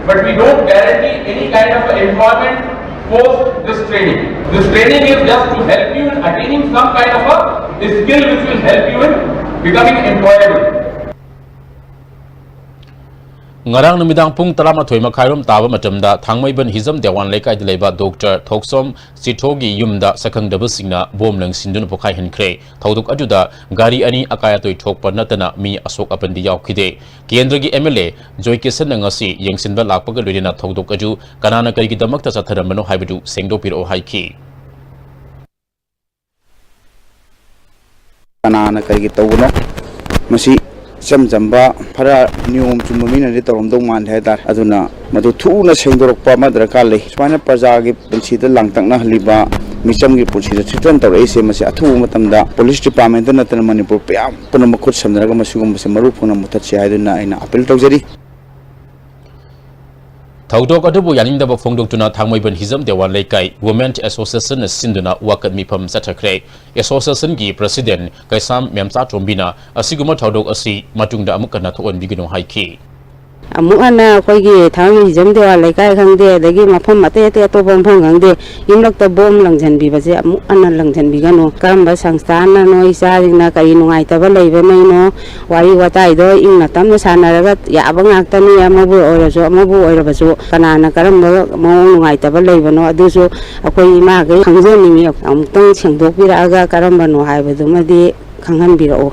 But we don't guarantee any kind of employment post this training. This training is just to help you in attaining some kind of a skill which will help you in becoming employable. ꯉꯔꯥꯡ ꯅꯨꯃꯤꯗꯥꯡ ꯄꯨꯡ ꯇꯔꯥꯃꯥꯊꯣꯏ ꯃꯈꯥꯏꯔꯣꯝ ꯇꯥꯕ ꯃꯇꯝꯗ ꯊꯥꯡꯃꯩꯕꯟ ꯍꯤꯖꯝ ꯗꯦꯋꯥꯟ ꯂꯩꯀꯥꯏꯗ ꯂꯩꯕ doctor ꯊꯣꯛꯆꯣꯝ ꯆꯤꯊꯣꯒꯤ ꯌꯨꯝꯗ ꯁꯛꯈꯪꯗꯕꯁꯤꯡꯅ bomb ꯂꯪꯁꯤꯟꯗꯨꯅ ꯄꯣꯈꯥꯏꯍꯟꯈ꯭ꯔꯦ꯫ ꯊꯧꯗꯣꯛ ꯑꯗꯨꯗ ꯒꯥꯔꯤ ꯑꯅꯤ ꯑꯀꯥꯏ ꯑꯇꯣꯏ ꯊꯣꯛꯄ ꯅꯠꯇꯅ ꯃꯤ ꯑꯁꯣꯛ ꯑꯄꯟꯗꯤ ꯌꯥꯎꯈꯤꯗꯦ꯫ ꯀꯦꯟꯗ꯭ꯔꯒꯤ ꯑꯦꯝ ꯑꯦꯜ ꯑꯦ ꯖꯣꯏ ꯀꯤꯁꯟꯅ ꯉꯁꯤ ꯌꯦꯡꯁꯤꯟꯕ ꯂꯥꯛꯄꯒ ꯂꯣꯏꯅꯅ ꯊꯧꯗꯣꯛ ꯑꯗꯨ ꯀꯅꯥꯅ ꯀꯔꯤꯒꯤꯗꯃꯛꯇ ꯆꯠꯊꯔꯝꯕꯅꯣ ꯍꯥꯏꯕꯗꯨ ꯁꯦꯡꯗꯣꯛꯄꯤꯔꯛꯑꯣ ꯍꯥꯏꯈꯤ꯫ ꯀꯅꯥꯅ ꯀꯔꯤꯒꯤ ꯇꯧꯕꯅꯣ? ꯃꯁꯤ ꯏꯆꯝ ꯆꯝꯕ ꯈꯔ ꯅꯤꯌꯣꯝ ꯆꯨꯝꯕ ꯃꯤꯅꯗꯤ ꯇꯧꯔꯝꯗꯧ ꯃꯥꯟꯗꯦ ꯍꯥꯏꯇꯥꯔꯦ꯫ ꯑꯗꯨꯅ ꯃꯗꯨ ꯊꯨꯅ ꯁꯦꯡꯗꯣꯔꯛꯄ ꯑꯃ ꯗꯔꯀꯥꯔ ꯂꯩ꯫ ꯁꯨꯃꯥꯏꯅ ꯄ꯭ꯔꯖꯥꯒꯤ ꯄꯨꯟꯁꯤꯗ ꯂꯥꯡꯇꯛꯅꯍꯜꯂꯤꯕ, ꯃꯤꯆꯝꯒꯤ ꯄꯨꯟꯁꯤꯗ ꯊ꯭ꯔꯦꯇꯟ ꯇꯧꯔꯛꯏꯁꯦ, ꯃꯁꯤ ꯑꯊꯨꯕ ꯃꯇꯝꯗ ꯄꯨꯂꯤꯁ ꯗꯤꯄꯥꯔꯠꯃꯦꯟꯇ ꯅꯠꯇꯅ ꯃꯅꯤꯄꯨꯔ ꯃꯌꯥꯝ ꯄꯨꯝꯅꯃꯛ ꯈꯨꯠ ꯁꯝꯅꯔꯒ ꯃꯁꯤꯒꯨꯝꯕꯁꯦ ꯃꯔꯨ ꯐꯪꯅ ꯃꯨꯊꯠꯁꯤ ꯍꯥꯏꯗꯨꯅ ꯑꯩꯅ ꯑꯥꯄꯤꯜ ꯇꯧꯖꯔꯤ꯫ ꯊꯧꯗꯣꯛ ꯑꯗꯨꯕꯨ ꯌꯥꯅꯤꯡꯗꯕ ꯐꯣꯡꯗꯣꯛꯇꯨꯅ ꯊꯥꯡꯃꯩꯕꯟ ꯍꯤꯖꯝ ꯗꯦꯋꯥꯟ ꯂꯩꯀꯥꯏ ꯋꯨꯃꯦꯟ ꯑꯦꯁꯣꯁꯤꯌꯦꯁꯟꯅ ꯁꯤꯟꯗꯨꯅ ꯋꯥꯀꯠ ꯃꯤꯐꯝ ꯆꯠꯊꯈ꯭ꯔꯦ꯫ ꯑꯦꯁꯣꯁꯤꯌꯦꯁꯟꯒꯤ ꯄ꯭ꯔꯁꯤꯗꯦꯟ ꯀꯩꯁꯥꯝ ꯃꯦꯝꯆꯥꯇꯣꯝꯕꯤꯅ ꯑꯁꯤꯒꯨꯝꯕ ꯊꯧꯗꯣꯛ ꯑꯁꯤ ꯃꯇꯨꯡꯗ ꯑꯃꯨꯛ ꯍꯟꯅ ꯊꯣꯛꯍꯟꯕꯤꯒꯅꯨ ꯍꯥꯏꯈꯤ꯫ ꯑꯃꯨꯛ ꯍꯟꯅ ꯑꯩꯈꯣꯏꯒꯤ ꯊꯥꯡꯃꯩꯕꯟ ꯍꯤꯖꯝ ꯗꯦꯋꯥ ꯂꯩꯀꯥꯏ ꯈꯪꯗꯦ, ꯑꯗꯒꯤ ꯃꯐꯝ ꯑꯇꯩ ꯑꯇꯩ ꯑꯇꯣꯞꯄ ꯃꯐꯝ ꯈꯪꯗꯦ, ꯌꯨꯝꯂꯛꯇ ꯕꯣꯝ ꯂꯪꯁꯤꯟꯕꯤꯕꯁꯦ ꯑꯃꯨꯛ ꯍꯟꯅ ꯂꯪꯁꯤꯟꯕꯤꯒꯅꯨ꯫ ꯀꯔꯝꯕ ꯁꯪꯁꯊꯥꯟꯅꯅꯣ ꯏꯆꯥꯁꯤꯡꯅ ꯀꯔꯤ ꯅꯨꯡꯉꯥꯏꯇꯕ ꯂꯩꯕꯅꯣ? ꯋꯥꯔꯤ ꯋꯥꯇꯥꯏꯗꯣ ꯏꯪꯅ ꯇꯞꯅ ꯁꯥꯟꯅꯔꯒ ꯌꯥꯕ ꯉꯥꯛꯇꯅꯤ꯫ ꯑꯃꯕꯨ ꯑꯣꯏꯔꯁꯨ ꯑꯃꯕꯨ ꯑꯣꯏꯔꯕꯁꯨ ꯀꯅꯥꯅ ꯀꯔꯝꯕ ꯃꯑꯣꯡ ꯅꯨꯡꯉꯥꯏꯇꯕ ꯂꯩꯕꯅꯣ ꯑꯗꯨꯁꯨ ꯑꯩꯈꯣꯏ ꯏꯃꯥꯈꯩ ꯈꯪꯖꯅꯤꯡꯉꯤ꯫ ꯑꯃꯨꯛꯇꯪ ꯁꯦꯡꯗꯣꯛꯄꯤꯔꯛꯑꯒ ꯀꯔꯝꯕꯅꯣ ꯍꯥꯏꯕꯗꯨꯃꯗꯤ ꯈꯪꯍꯟꯕꯤꯔꯛꯑꯣ꯫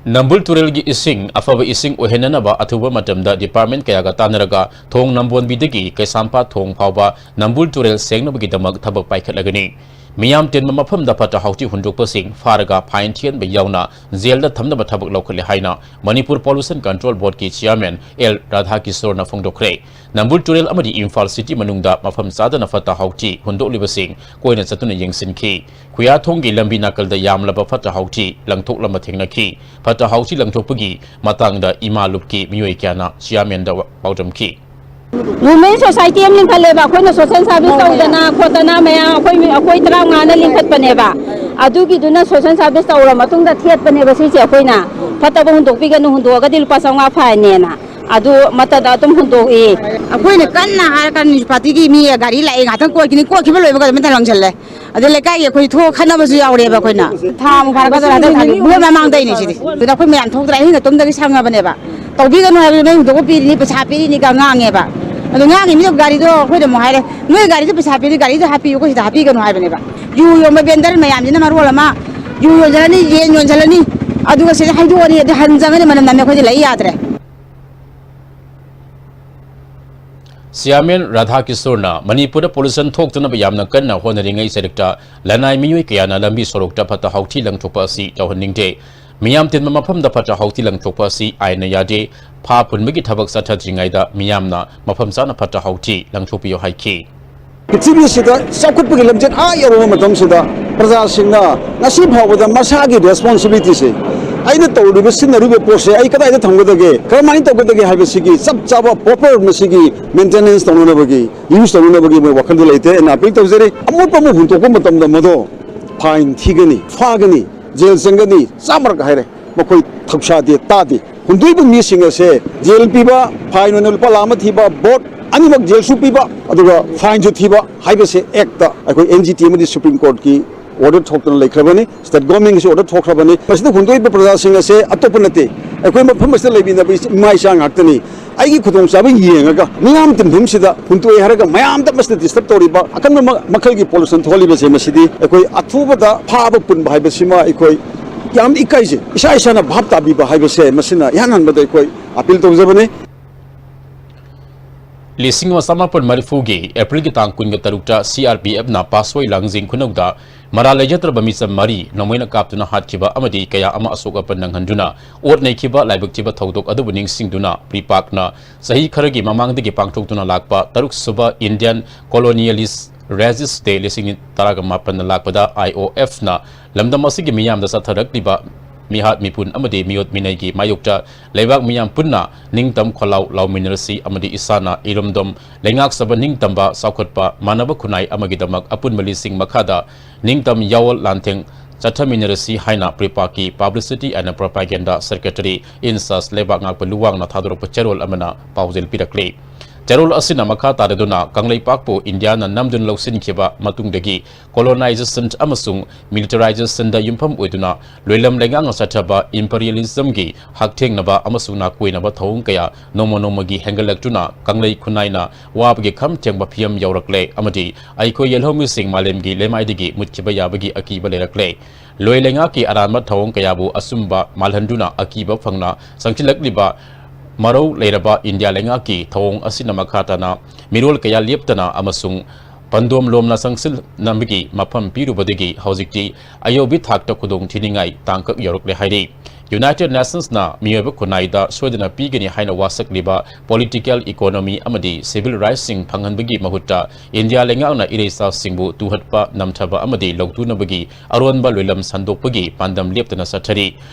ꯅꯝꯕꯨꯜ ꯇꯨꯔꯦꯜꯒꯤ ꯏꯁꯤꯡ ꯑꯐꯕ ꯏꯁꯤꯡ ꯑꯣꯏꯍꯟꯅꯅꯕ ꯑꯊꯨꯕ ꯃꯇꯝꯗ ꯗꯤꯄꯥꯔꯠꯃꯦꯟ ꯀꯌꯥꯒ ꯇꯥꯟꯅꯔꯒ ꯊꯣꯡ ꯅꯝꯕꯣꯟꯕꯤꯗꯒꯤ ꯀꯩꯁꯥꯝꯄꯥꯠ ꯊꯣꯡ ꯐꯥꯎꯕ ꯅꯝꯕꯨꯜ ꯇꯨꯔꯦꯜ ꯁꯦꯡꯅꯕꯒꯤꯗꯃꯛ ꯊꯕꯛ ꯄꯥꯏꯈꯠꯂꯒꯅꯤ꯫ ꯃꯤꯌꯥꯝ ꯇꯤꯟꯕ ꯃꯐꯝꯗ ꯐꯠꯇ ꯍꯥꯎꯊꯤ ꯍꯨꯟꯗꯣꯛꯄꯁꯤꯡ ꯐꯥꯔꯒ ꯐꯥꯏꯟ ꯊꯤꯍꯟꯕ ꯌꯥꯎꯅ ꯖꯦꯜꯗ ꯊꯝꯅꯕ ꯊꯕꯛ ꯂꯧꯈꯠꯂꯦ ꯍꯥꯏꯅ ꯃꯅꯤꯄꯨꯔ ꯄꯣꯂꯨꯁꯟ ꯀꯟꯇ꯭ꯔꯣꯜ ꯕꯣꯔꯗꯀꯤ ꯆꯤꯌꯥꯔꯃꯦꯟ ꯑꯦꯜ ꯔꯥꯙꯥꯀꯤꯁꯣꯔꯅ ꯐꯣꯡꯗꯣꯛꯈ꯭ꯔꯦ꯫ ꯅꯝꯕꯨꯜ ꯇꯨꯔꯦꯜ ꯑꯃꯗꯤ ꯏꯝꯐꯥꯜ ꯁꯤꯇꯤ ꯃꯅꯨꯡꯗ ꯃꯐꯝ ꯆꯥꯗꯅ ꯐꯠꯇ ꯍꯥꯎꯊꯤ ꯍꯨꯟꯗꯣꯛꯂꯤꯕꯁꯤꯡ ꯀꯣꯏꯅ ꯆꯠꯇꯨꯅ ꯌꯦꯡꯁꯤꯟꯈꯤ꯫ ꯈꯨꯌꯥꯊꯣꯡꯒꯤ ꯂꯝꯕꯤ ꯅꯥꯀꯜꯗ ꯌꯥꯝꯂꯕ ꯐꯠꯇ ꯍꯥꯎꯊꯤ ꯂꯪꯊꯣꯛꯂꯝꯕ ꯊꯦꯡꯅꯈꯤ꯫ ꯐꯠꯇ ꯍꯥꯎꯊꯤ ꯂꯪꯊꯣꯛꯄꯒꯤ ꯃꯇꯥꯡꯗ ꯏꯃꯥ ꯂꯨꯞꯀꯤ ꯃꯤꯑꯣꯏ ꯀꯌꯥꯅ ꯆꯤꯌꯥꯔꯃꯦꯟꯗ ꯄꯥꯎꯗꯝꯈꯤ꯫ ꯋꯨꯃꯦꯟ ꯁꯣꯁꯥꯏꯇꯤ ꯑꯃ ꯂꯤꯡꯈꯠꯂꯦꯕ, ꯑꯩꯈꯣꯏꯅ ꯁꯣꯁꯦꯜ ꯁꯥꯔꯚꯤꯁ ꯇꯧꯗꯅ ꯈꯣꯠꯇꯅ ꯃꯌꯥꯝ ꯑꯩꯈꯣꯏ ꯃꯤ-, ꯑꯩꯈꯣꯏ ꯇꯔꯥꯃꯉꯥꯅ ꯂꯤꯡꯈꯠꯄꯅꯦꯕ꯫ ꯑꯗꯨꯒꯤꯗꯨꯅ ꯁꯣꯁꯦꯜ ꯁꯥꯔꯚꯤꯁ ꯇꯧꯔ ꯃꯇꯨꯡꯗ ꯊꯦꯠꯄꯅꯦꯕ ꯁꯤꯁꯦ ꯑꯩꯈꯣꯏꯅ꯫ ꯐꯠꯇꯕ ꯍꯨꯟꯗꯣꯛꯄꯤꯒꯅꯨ, ꯍꯨꯟꯗꯣꯛꯑꯒꯗꯤ ꯂꯨꯄꯥ ꯆꯥꯝꯃꯉꯥ ꯐꯥꯏꯟꯅꯦꯅ꯫ ꯑꯗꯨ ꯃꯇꯗ ꯑꯗꯨꯝ ꯍꯨꯟꯗꯣꯛꯏ꯫ ꯑꯩꯈꯣꯏꯅ ꯀꯟꯅ ꯍꯥꯏꯔꯀꯥꯟꯗ ꯃ꯭ꯌꯨꯅꯤꯁꯤꯄꯥꯂꯤꯇꯤꯒꯤ ꯃꯤ ꯒꯥꯔꯤ ꯂꯥꯛꯑꯦ, ꯉꯥꯛꯇꯪ ꯀꯣꯏꯈꯤꯅꯤ, ꯀꯣꯏꯈꯤꯕ ꯂꯣꯏꯕꯒ ꯑꯗꯨꯝ ꯂꯪꯁꯤꯜꯂꯦ꯫ ꯑꯗꯩ ꯂꯩꯀꯥꯏꯒꯤ ꯑꯩꯈꯣꯏ ꯊꯣꯛꯑ ꯈꯠꯅꯕꯁꯨ ꯌꯥꯎꯔꯦꯕ꯫ ꯑꯩꯈꯣꯏꯅ ꯊꯥ ꯑꯃꯨꯛ ꯐꯥꯔꯛꯀꯗꯧꯔꯦ ꯍꯟꯗꯛ ꯊꯥꯒꯤ ꯚꯣꯠ ꯃꯃꯥꯡꯗꯩꯅꯦ ꯁꯤꯗꯤ꯫ ꯑꯗꯨꯗ ꯑꯩꯈꯣꯏ ꯃꯌꯥꯝ ꯊꯣꯛꯇ꯭ꯔꯦ, ꯑꯍꯤꯡ ꯇꯨꯝꯗꯒꯤ ꯁꯪꯉꯕꯅꯦꯕ꯫ ꯇꯧꯕꯤꯒꯅꯨ ꯍꯥꯏꯕꯗꯨ ꯅꯣꯏ ꯍꯨꯟꯗꯣꯛꯄ ꯄꯤꯔꯤꯅꯤ, ꯄꯩꯁꯥ ꯄꯤꯔꯤꯅꯤꯒ ꯉꯥꯡꯉꯦꯕ꯫ ꯑꯗꯣ ꯉꯥꯡꯉꯤ ꯃꯤꯗꯣ ꯒꯥꯔꯤꯗꯣ ꯑꯩꯈꯣꯏꯗ ꯑꯃꯨꯛ ꯍꯥꯏꯔꯦ, "ꯅꯣꯏ ꯒꯥꯔꯤꯗꯣ ꯄꯩꯁꯥ ꯄꯤꯔꯤ, ꯒꯥꯔꯤꯗꯣ ꯍꯥꯞꯄꯤꯌꯨ, ꯑꯩꯈꯣꯏ ꯁꯤꯗ ꯍꯥꯞꯄꯤꯒꯅꯨ" ꯍꯥꯏꯕꯅꯦꯕ꯫ ꯌꯨ ꯌꯣꯟꯕ ꯕꯦꯟꯗꯔ ꯃꯌꯥꯝꯁꯤꯅ ꯃꯔꯣꯜ ꯑꯃ ꯌꯨ ꯌꯣꯟꯖꯜꯂꯅꯤ, ꯌꯦꯟ ꯌꯣꯟꯖꯜꯂꯅꯤ, ꯑꯗꯨꯒ ꯁꯤꯗ ꯍꯩꯗꯣꯛꯑꯅꯤ, ꯑꯗꯩ ꯍꯟꯖꯪꯉꯅꯤ, ꯃꯅꯝ ꯅꯝꯃꯦ, ꯑꯩꯈꯣꯏꯗꯤ ꯂꯩ ꯌꯥꯗ꯭ꯔꯦ꯫ ꯆꯤꯌꯥꯔꯃꯦꯟ ꯔꯥꯙꯥꯀꯤꯁꯣꯔꯅ ꯃꯅꯤꯄꯨꯔꯗ ꯄꯣꯂꯨꯁꯟ ꯊꯣꯛꯇꯅꯕ ꯌꯥꯝꯅ ꯀꯟꯅ ꯍꯣꯠꯅꯔꯤꯉꯩ ꯆꯔꯛꯇ ꯂꯅꯥꯏ ꯃꯤꯑꯣꯏ ꯀꯌꯥꯅ ꯂꯝꯕꯤ ꯁꯣꯔꯣꯛꯇ ꯐꯠꯇ ꯍꯥꯎꯊꯤ ꯂꯪꯊꯣꯛꯄ ꯑꯁꯤ ꯇꯧꯍꯟꯅꯤꯡꯗꯦ꯫ ꯃꯤꯌꯥꯝ ꯇꯤꯟꯕ ꯃꯐꯝꯗ ꯐꯠꯇ ꯍꯥꯎꯊꯤ ꯂꯪꯊꯣꯛꯄ ꯑꯁꯤ ꯑꯥꯏꯟꯅ ꯌꯥꯗꯦ꯫ ꯐꯥ ꯄꯨꯟꯕꯒꯤ ꯊꯕꯛ ꯆꯠꯊꯗ꯭ꯔꯤꯉꯩꯗ ꯃꯤꯌꯥꯝꯅ ꯃꯐꯝ ꯆꯥꯅ ꯐꯠꯇ ꯍꯥꯎꯊꯤ ꯂꯪꯊꯣꯛꯄꯤꯌꯨ ꯍꯥꯏꯈꯤ꯫ ꯄ꯭ꯔꯤꯊꯤꯕꯤꯁꯤꯗ ꯆꯥꯎꯈꯠꯄꯒꯤ ꯂꯝꯖꯦꯜ ꯑꯥ ꯌꯧꯔꯕ ꯃꯇꯝꯁꯤꯗ ꯄ꯭ꯔꯖꯥꯁꯤꯡꯅ ꯉꯁꯤ ꯐꯥꯎꯕꯗ ꯃꯁꯥꯒꯤ ꯔꯦꯁꯄꯣꯟꯁꯤꯕꯤꯂꯤꯇꯤꯁꯦ, ꯑꯩꯅ ꯇꯧꯔꯤꯕ, ꯁꯤꯖꯤꯟꯅꯔꯤꯕ ꯄꯣꯠꯁꯦ ꯑꯩ ꯀꯗꯥꯏꯗ ꯊꯝꯒꯗꯒꯦ, ꯀꯔꯝꯍꯥꯏꯅ ꯇꯧꯒꯗꯒꯦ ꯍꯥꯏꯕꯁꯤꯒꯤ ꯆꯞ ꯆꯥꯕ ꯄ꯭ꯔꯣꯄꯔ ꯃꯁꯤꯒꯤ ꯃꯦꯟꯇꯦꯅꯦꯟꯁ ꯇꯧꯅꯅꯕꯒꯤ, ꯌꯨꯁ ꯇꯧꯅꯅꯕꯒꯤ ꯃꯣꯏ ꯋꯥꯈꯜꯗ ꯂꯩꯇꯦ꯫ ꯑꯩꯅ ꯑꯄꯤꯜ ꯇꯧꯖꯔꯤ, ꯑꯃꯣꯠꯄ ꯑꯃ ꯍꯨꯟꯗꯣꯛꯄ ꯃꯇꯝꯗ ꯃꯗꯣ ꯐꯥꯏꯟ ꯊꯤꯒꯅꯤ, ꯐꯥꯒꯅꯤ, ꯖꯦꯜ ꯆꯪꯒꯅꯤ, ꯆꯥꯝꯃꯔꯛ ꯍꯥꯏꯔꯦ꯫ ꯃꯈꯣꯏ ꯊꯧꯁꯥꯗꯦ, ꯇꯥꯗꯦ꯫ ꯍꯨꯟꯗꯣꯛꯏꯕ ꯃꯤꯁꯤꯡ ꯑꯁꯦ ꯖꯦꯜ ꯄꯤꯕ, ꯐꯥꯏꯟ ꯑꯣꯏꯅ ꯂꯨꯄꯥ ꯂꯥꯈ ꯑꯃ ꯊꯤꯕ, ꯕꯣꯠ ꯑꯅꯤꯃꯛ ꯖꯦꯜꯁꯨ ꯄꯤꯕ, ꯑꯗꯨꯒ ꯐꯥꯏꯟꯁꯨ ꯊꯤꯕ ꯍꯥꯏꯕꯁꯦ ꯑꯦꯛꯇ ꯑꯩꯈꯣꯏ ꯑꯦꯟ ꯖꯤ ꯇꯤ ꯑꯃꯗꯤ ꯁꯨꯄ꯭ꯔꯤꯝ ꯀꯣꯔꯠꯀꯤ ꯑꯣꯔꯗꯔ ꯊꯣꯛꯇꯨꯅ ꯂꯩꯈ꯭ꯔꯕꯅꯤ, ꯁ꯭ꯇꯦꯠ ꯒꯣꯔꯃꯦꯟꯒꯤꯁꯨ ꯑꯣꯔꯗꯔ ꯊꯣꯛꯈ꯭ꯔꯕꯅꯤ꯫ ꯃꯁꯤꯗ ꯍꯨꯟꯗꯣꯛꯏꯕ ꯄ꯭ꯔꯖꯥꯁꯤꯡ ꯑꯁꯦ ꯑꯇꯣꯞꯄ ꯅꯠꯇꯦ, ꯑꯩꯈꯣꯏ ꯃꯐꯝ ꯑꯁꯤꯗ ꯂꯩꯃꯤꯟꯅꯕ ꯏꯃꯥ ꯏꯆꯥ ꯉꯥꯛꯇꯅꯤ꯫ ꯑꯩꯒꯤ ꯈꯨꯗꯣꯡꯆꯥꯕ ꯌꯦꯡꯉꯒ ꯃꯤꯌꯥꯝ ꯇꯤꯟꯐꯝꯁꯤꯗ ꯍꯨꯟꯇꯣꯛꯑꯦ ꯍꯥꯏꯔꯒ ꯃꯌꯥꯝꯗ ꯃꯁꯤꯗ ꯗꯤꯁꯇꯔꯕ ꯇꯧꯔꯤꯕ ꯑꯀꯟꯕ ꯃ-, ꯃꯈꯜꯒꯤ ꯄꯣꯂꯨꯁꯟ ꯊꯣꯛꯍꯜꯂꯤꯕꯁꯦ, ꯃꯁꯤꯗꯤ ꯑꯩꯈꯣꯏ ꯑꯊꯨꯕꯗ ꯐꯥꯕ ꯄꯨꯟꯕ ꯍꯥꯏꯕꯁꯤꯃ ꯑꯩꯈꯣꯏ ꯌꯥꯝ ꯏꯀꯥꯏꯖꯩ꯫ ꯏꯁꯥ ꯏꯁꯥꯅ ꯚꯥꯞ ꯇꯥꯕꯤꯕ ꯍꯥꯏꯕꯁꯦ ꯃꯁꯤꯅ ꯏꯍꯥꯟ ꯍꯥꯟꯕꯗ ꯑꯩꯈꯣꯏ ꯑꯄꯤꯜ ꯇꯧꯖꯕꯅꯤ꯫ ꯂꯤꯁꯤꯡ ꯑꯃ ꯆꯃꯥꯄꯟ ꯃꯔꯤꯐꯨꯒꯤ ꯑꯦꯄ꯭ꯔꯤꯜꯒꯤ ꯇꯥꯡ ꯀꯨꯟꯒ ꯇꯔꯨꯛꯇ ꯁꯤ ꯑꯥꯔ ꯄꯤ ꯑꯦꯐꯅ ꯄꯥꯠꯁꯣꯏ ꯂꯥꯡꯖꯤꯡ ꯈꯨꯅꯧꯗ ꯃꯔꯥꯜ ꯂꯩꯖꯗ꯭ꯔꯕ ꯃꯤꯆꯝ ꯃꯔꯤ ꯅꯣꯡꯃꯩꯅ ꯀꯥꯞꯇꯨꯅ ꯍꯥꯠꯈꯤꯕ ꯑꯃꯗꯤ ꯀꯌꯥ ꯑꯃ ꯑꯁꯣꯛ ꯑꯄꯟ ꯅꯪꯍꯟꯗꯨꯅ ꯑꯣꯠ ꯅꯩꯈꯤꯕ ꯂꯥꯏꯕꯛ ꯊꯤꯕ ꯊꯧꯗꯣꯛ ꯑꯗꯨꯕꯨ ꯅꯤꯡꯁꯤꯡꯗꯨꯅ, ꯄ꯭ꯔꯤꯄꯥꯛꯅ ꯆꯍꯤ ꯈꯔꯒꯤ ꯃꯃꯥꯡꯗꯒꯤ ꯄꯥꯡꯊꯣꯛꯇꯨꯅ ꯂꯥꯛꯄ ꯇꯔꯨꯛ ꯁꯨꯕ Indian Colonialist Resist Day ꯂꯤꯁꯤꯡ ꯇꯔꯥꯒ ꯃꯥꯄꯟꯅ ꯂꯥꯛꯄꯗ ꯑꯥꯏ ꯑꯣ ꯑꯦꯐꯅ ꯂꯝꯗꯝ ꯑꯁꯤꯒꯤ ꯃꯤꯌꯥꯝꯗ ꯆꯠꯊꯔꯛꯂꯤꯕ ꯃꯤꯍꯥꯠ ꯃꯤꯄꯨꯟ ꯑꯃꯗꯤ ꯃꯤꯑꯣꯠ ꯃꯤꯅꯩꯒꯤ ꯃꯥꯌꯣꯛꯇ ꯂꯩꯕꯥꯛ ꯃꯤꯌꯥꯝ ꯄꯨꯟꯅ ꯅꯤꯡꯇꯝ ꯈꯣꯜꯂꯥꯎ ꯂꯥꯎꯃꯤꯟꯅꯔꯁꯤ ꯑꯃꯗꯤ ꯏꯁꯥꯅ ꯏꯔꯝꯗꯝ ꯂꯩꯉꯥꯛꯆꯕ ꯅꯤꯡꯇꯝꯕ ꯆꯥꯎꯈꯠꯄ ꯃꯥꯟꯅꯕ ꯈꯨꯟꯅꯥꯏ ꯑꯃꯒꯤꯗꯃꯛ ꯑꯄꯨꯟꯕ ꯂꯤꯁꯤꯡ ꯃꯈꯥꯗ ꯅꯤꯡꯇꯝ ꯌꯥꯑꯣꯜ ꯂꯥꯟꯊꯦꯡ ꯆꯠꯊꯃꯤꯟꯅꯔꯁꯤ ꯍꯥꯏꯅ ꯄ꯭ꯔꯤꯄꯥꯛꯀꯤ Publicity and Propaganda Secretary in Charge ꯂꯩꯕꯥꯛ ꯉꯥꯛꯄ ꯂꯨꯋꯥꯡꯅ ꯊꯥꯗꯣꯔꯛꯄ ꯆꯦꯔꯣꯜ ꯑꯃꯅ ꯄꯥꯎꯖꯦꯜ ꯄꯤꯔꯛꯂꯤ꯫ ꯆꯦꯔꯣꯜ ꯑꯁꯤꯅ ꯃꯈꯥ ꯇꯥꯔꯗꯨꯅ ꯀꯪꯂꯩꯄꯥꯛꯄꯨ ꯏꯟꯗꯤꯌꯥꯅ ꯅꯝꯗꯨꯅ ꯂꯧꯁꯤꯟꯈꯤꯕ ꯃꯇꯨꯡꯗꯒꯤ colonization ꯑꯃꯁꯨꯡ militarizationꯗ ꯌꯨꯝꯐꯝ ꯑꯣꯏꯗꯨꯅ ꯂꯣꯏꯂꯝ ꯂꯩꯉꯥꯛꯅ ꯆꯠꯊꯕ imperialismꯒꯤ ꯍꯛꯊꯦꯡꯅꯕ ꯑꯃꯁꯨꯡ ꯅꯥꯀꯣꯏꯅꯕ ꯊꯧꯑꯣꯡ ꯀꯌꯥ ꯅꯣꯡꯃ ꯅꯣꯡꯃꯒꯤ ꯍꯦꯟꯒꯠꯂꯛꯇꯨꯅ ꯀꯪꯂꯩ ꯈꯨꯟꯅꯥꯏꯅ ꯋꯥꯕꯒꯤ ꯈꯝ ꯊꯦꯡꯕ ꯐꯤꯚꯝ ꯌꯧꯔꯛꯂꯦ ꯑꯃꯗꯤ ꯑꯩꯈꯣꯏ ꯌꯦꯜꯍꯧꯃꯤꯁꯤꯡ ꯃꯥꯂꯦꯝꯒꯤ ꯂꯩꯃꯥꯏꯗꯒꯤ ꯃꯨꯠꯈꯤꯕ ꯌꯥꯕꯒꯤ ꯑꯀꯤꯕ ꯂꯩꯔꯛꯂꯦ꯫ ꯂꯣꯏ ꯂꯩꯉꯥꯛꯀꯤ ꯑꯔꯥꯟꯕ ꯊꯧꯑꯣꯡ ꯀꯌꯥꯕꯨ ꯑꯆꯨꯝꯕ ꯃꯥꯜꯍꯟꯗꯨꯅ ꯑꯀꯤꯕ ꯐꯪꯅ ꯆꯪꯁꯤꯜꯂꯛꯂꯤꯕ ꯃꯔꯧ ꯂꯩꯔꯕ ꯏꯟꯗꯤꯌꯥ ꯂꯩꯉꯥꯛꯀꯤ ꯊꯧꯑꯣꯡ ꯑꯁꯤꯅ ꯃꯈꯥ ꯇꯥꯅ ꯃꯤꯔꯣꯜ ꯀꯌꯥ ꯂꯦꯞꯇꯅ ꯑꯃꯁꯨꯡ ꯄꯟꯗꯣꯝ ꯂꯣꯝꯅ ꯆꯪꯁꯤꯟꯅꯕꯒꯤ ꯃꯐꯝ ꯄꯤꯔꯨꯕꯗꯒꯤ ꯍꯧꯖꯤꯛꯇꯤ ꯑꯌꯧꯕꯤ ꯊꯥꯛꯇ ꯈꯨꯗꯣꯡ ꯊꯤꯅꯤꯡꯉꯥꯏ ꯇꯥꯡꯀꯛ ꯌꯧꯔꯛꯂꯦ ꯍꯥꯏꯔꯤ꯫ United Nationsꯅ ꯃꯤꯑꯣꯏꯕ ꯈꯨꯟꯅꯥꯏꯗ ꯁꯣꯏꯗꯅ ꯄꯤꯒꯅꯤ ꯍꯥꯏꯅ ꯋꯥꯁꯛꯂꯤꯕ political, economy ꯑꯃꯗꯤ civil rightsꯁꯤꯡ ꯐꯪꯍꯟꯕꯒꯤ ꯃꯍꯨꯠꯇ ꯏꯟꯗꯤꯌꯥ ꯂꯩꯉꯥꯛꯅ ꯏꯔꯩꯆꯥꯁꯤꯡꯕꯨ ꯇꯨꯍꯠꯄ, ꯅꯝꯊꯕ ꯑꯃꯗꯤ ꯂꯧꯊꯨꯅꯕꯒꯤ ꯑꯔꯣꯟꯕ ꯂꯣꯏꯂꯝ ꯁꯟꯗꯣꯛꯄꯒꯤ ꯄꯥꯟꯗꯝ ꯂꯦꯞꯇꯅ ꯆꯠꯊꯔꯤ꯫